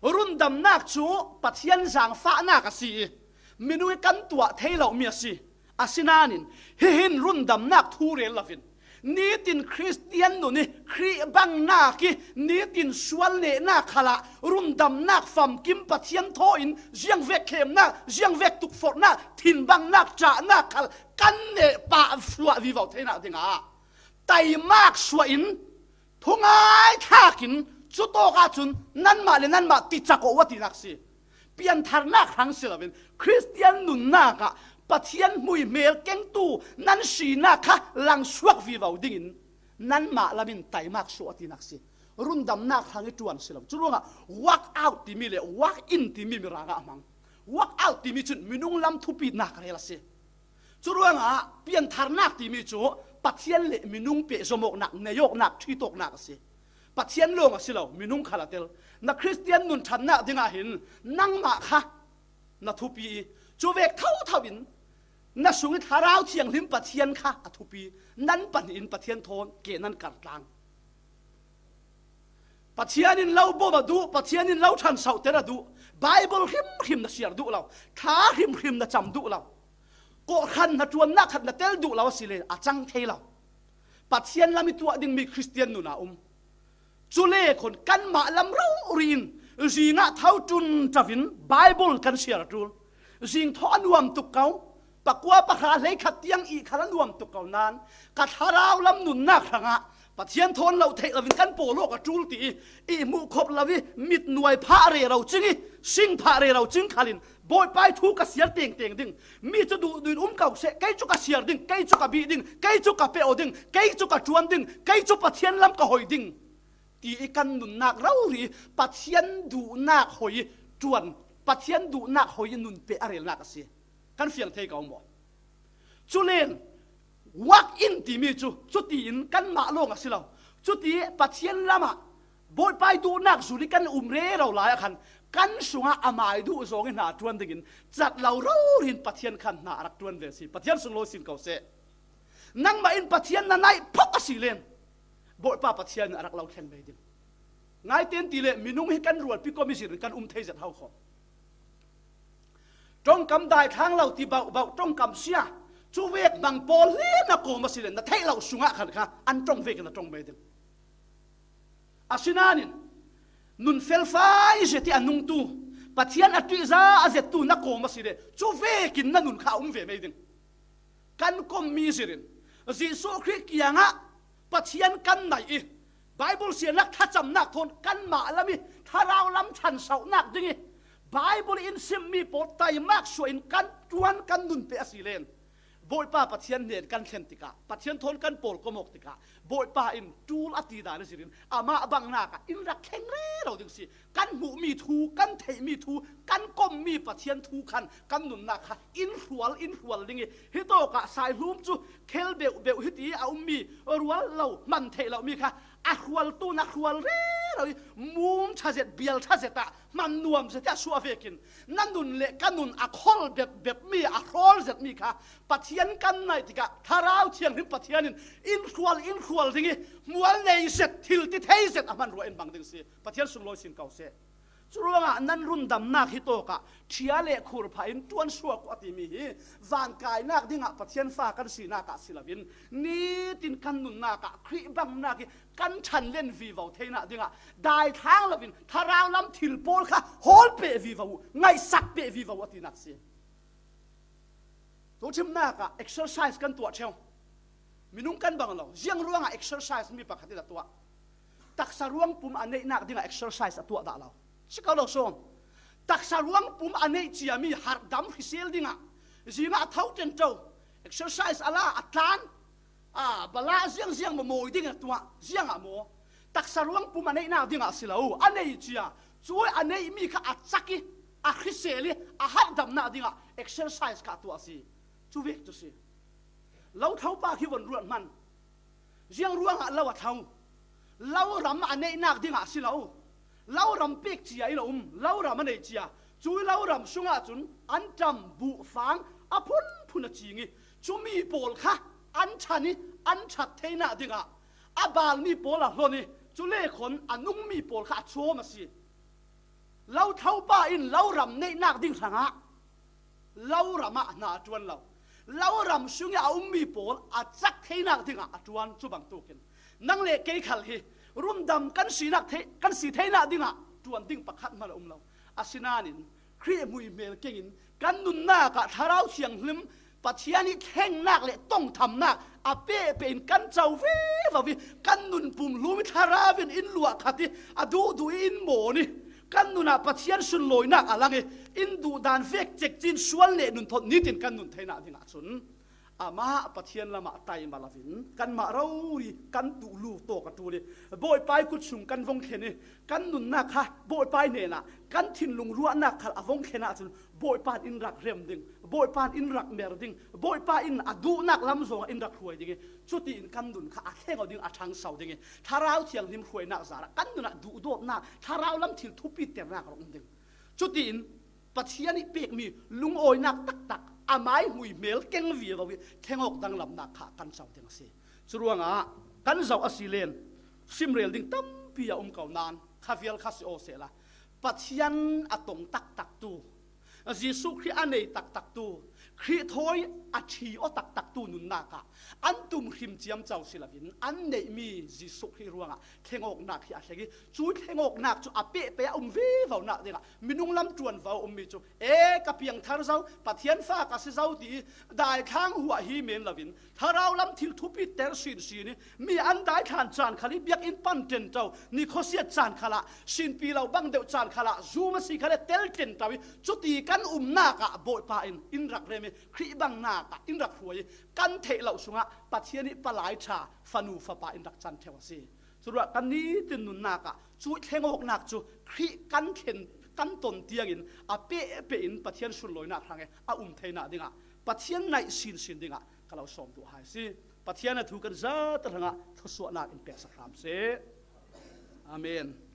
rundamnak cu Pathian zaangfahnak a si ih, minung ih kan tuah thei lomi a si. Asinain hihin rundamnak thu rel loin, nitin Khristian nun ih Khrih bangnak ih nitin sual nehnak khalah rundamnak famkim Pathian thaw in ziangvek khemnak, ziangvek tukforhnak, thinbangnak, ṭahnak khal kan neh pah suah vivo theinak dingah taimak suah in, thungai thlak in, cutawk ahcun nanmah le nanmah ticak aw uh a tinak si. Piantharnak hrang si loin Khristian nunnak ah Pathian hmuihmel kengtu nan sinak kha langsuak vivo dingin nanmah lamin taimak suah a tinak si. Rundamnak hrang i ṭuan si lo. Curuangah work out timi le work in timi Mirang ah a hmang. Work out timi cun minung lam thupinak rel a si. Curuangah piantharnak timi cu Pathian le minung pehzomawknak, neiawknak, ṭhitawknak a si. Pathian lawng a si lo, minung khal a tel. Na Khristian nun ṭhannak dingah hin nangmah kha na thupi i, cuvek thotho in na sung i Thlarau Thianghlim Pathian kha a thupi. Nan pahnih in Pathian thawn ke nan kartlang. Pathian in lo bawm a duh, Pathian in lo ṭhansohter a duh, Baibal hrimhrim na siar duh lo, thla hrimhrim na cam duh lo, kawhhran na ṭuannak khat na tel duh lo asile a cang thei lo. Pathian lam i tuah dingmi Khristian nun a um. Cule khun kanmah lam rori in zingah tho ṭun ṭavin Baibal kan siar a ṭul. Zing thaw a nuam tuk ko, pakua pahra hleikhat tiang i khal a nuam tuk ko nain ka thlarau lam nunnak hrangah Pathian thawn lo theih loin kan pawl awk a ṭul ti i, i hmuh khop lo i mit nuai phah rero cing i sing phah rero cing khalin Bawipa i thu ka siar tengteng ding. Mi cu duhduh in um ko seh, kei cu ka siar ding, kei cu ka bih ding, kei cu ka pe aw ding, kei cu ka ṭuan ding, kei cu Pathian lam ka hoi ding ti i kan nunnak rori Pathian duhnak hoi ṭuan, Pathian duhnak hoi i nun peh a relnak a si. Kan fiang thei ko maw? Culen work in timi cu cutiin kanmah lawng a si lo. Cuti Pathian lamah Bawipa i duhnak zul i kan um rero lai ah khan kan sungah amai duh zong i hna ṭuan dingin cat lo rori in Pathian khan hna a rak ṭuan ve si. Pathian sunglawi sin ko seh. Nangmah in Pathian na naih phawk asile Bawipa Pathian in a rak lo thleng ve ding. Ngaiten ti le minung hi kan rualpi kom i zir in kan um thei zet ho kho. Ṭongkam daithlang lo ti bauhbauh ṭongkam sia, cuvek hmang pawl hle na kawm asile na theih lo sungah khan kha an ṭong vekin na ṭong ve ding. Asinain nun felfai zet i a nungtu, Pathian a ṭihza a zettu na kawm asile cuvekin na nun kha a um ve mei ding. Kan kommi zirin Jesuh Khrih kiangah Pathian kan naih i Baibal siarnak thlacamnak thawn kanmah lam i thlarau lam ṭhansohnak ding i Baibal in simmi pawl taimak suah in kan ṭuan kan nun peh asile Bawipa Pathian hnen kan thlen tikah, Pathian thawn kan pawl kom awk tikah, Bawipa in ṭul a ti dan a zirin amah bangnak ah in rak thleng rero ding si. Kan hmuhmi thu, kan theihmi thu, kan kommi Pathian thu khan kan nunnak kha in hrual, in hrual ding i, hitawkah Saihlum cu khel beuhbeuh hiti a ummi, rual lo, hman theih lomi kha a hrualtu na hrual rero i, mum ṭha zet, bial ṭha zet ah, hman nuam zet ah suah vekin, na nun le ka nun a khol bepbep mi, a hrawl zet mi kha Pathian kan naih tikah Thlarau Thianghlim Pathian in in hrual, in hrual ding i, hmual nei zet, thil ti thei zet a hmanrua in hmang ding si. Pathian sunglawi sin ko seh. Curuangah nan rundamnak hi tawkah ṭhia le khur phah in ṭuan suak uh a timi hi vankainak dingah Pathian fa kan sinak ah si loin nitin kan nunnak ah Khrih bangnak hi kan ṭhanlen vivo theinak dingah daithlang loin thlarau lam thil pawl kha hawl peh vivo uh, ngaihsak peh vivo uh a tinak si. Tuchimnak ah exercise kan tuah ṭheu. Minung kan bang lo. Ziang ruangah exercise mi pakhat in a tuah? Taksa ruang pum a neihnak dingah exercise a tuah dah lo. Si ko lo sawm. Taksa ruang pum a neih ciami harhdam hrisel dingah zingah a tho ṭenṭo exercise a la a tlan. A bala ziangziang maw mawi ding a tuah, ziangah maw? Taksa ruang pum a neihnak dingah a si lo, a nei cia. Cui a neihmi kha a cak i, a hrisel i, a harhdamnak dingah exercise kha a tuah a si. Cuvek cu si. Lo thlopa khi von ruat hman. Ziang ruangah lo a thlo? Lo ram a neihnak dingah a si lo. Lo ram pek cia in a um, lo ram a nei cia. Cui lo ram sungah cun an ṭam, buhfang a phunphun a cing i, cumi pawl kha an ṭhan i, an ṭhat theinak dingah a balmi pawl a hlon i, cule khon a nungmi pawl kha a cawm a si. Lo thlopa in lo ram neihnak ding hrangah lo ram ah hna a ṭuan lo. Lo ram sung i a ummi pawl a cak theinak dingah a ṭuan cu bangtukin nang le kei khal hi rundam kan sinak thei, kan si theinak dingah ṭuan ding pakhat hmanh a um lo. Asinain Khrih hmuihmel kengin kan nunnak ah Thlarau Thianghlim Pathian i thlengnak le tongthamnak a pehpeh in kan co vivo i kan nun pumhlum i Thlarau in in luah khat i a duhduh i in mawn i Kan nunah Pathian sunlawinak a lang i, in duhdan vek cekcin sual le nun thot nitin kan nun theinak dingah cun amah Pathian lamah taima lovin kanmah rori kan duhlu tawk a ṭul i, Bawipa ih kut sung kan vong thlen i, kan nunnak kha Bawipa ih hnenah kan thinlung ruahnak khal a vong thlen ahcun Bawipa in in rak rem ding, Bawipa in in rak mer ding, Bawipa in a duhnak lam zongah in rak hruai ding i, cutiin kan nun kha a thleng aw ding, a ṭhangso ding i, Thlarau Thianghlim hruainak zarah kan nunah duhdawtnak, thlarau lam thil thupiternak a rak um ding. Cutiin Pathian ih pekmi lungawinak taktak, amai hmuihmel keng vivo ih thlengawk danglamnak kha kan co ding a si. Curuangah kan zoh a si len, simrel ding tampi a um ko nain kha vial kha si aw sehla, Pathian a tong taktaktu, Jesuh Khrih a nei taktaktu, Khrih thawi a ṭhi aw taktaktu nunnak ah an tum hrim ciamco si loin an neihmi Jesuh Khrih ruangah thlengawknak hi a thleng i, cu thlengawknak cu a pehpeh a um vivonak dingah minung lam ṭuanvo a ummi cu, e, ka piangthar zo, Pathian fa ka si zo, ti i daithlang huah hi men loin, thlarau lam thil thupiter sinsin i, mi an daithlan caan khal i biakinn pan ṭenṭo, ni khuasiat caan khalah, sinpi lo bang deuh caan khalah, zum a si khalah tel ṭenṭo i, cuti kan umnak ah Bawipa in in rak rem i, Khrih bangnak ah in rak hruai i, kan theih loh sungah Pathian ih palai ṭha fanu fapa in rak can ṭheu a si. Curuah kan nitin nunnak ah cuih thlengawknak cu Khrih kan thlen, kan ton tiangin a pehpeh in Pathian sunlawinak hrang i a um theinak dingah Pathian naih sinsin dingah ka lo sawm duh hai si. Pathian a thu kan zate hrangah thluasuahnak in peksak hram seh. Amen.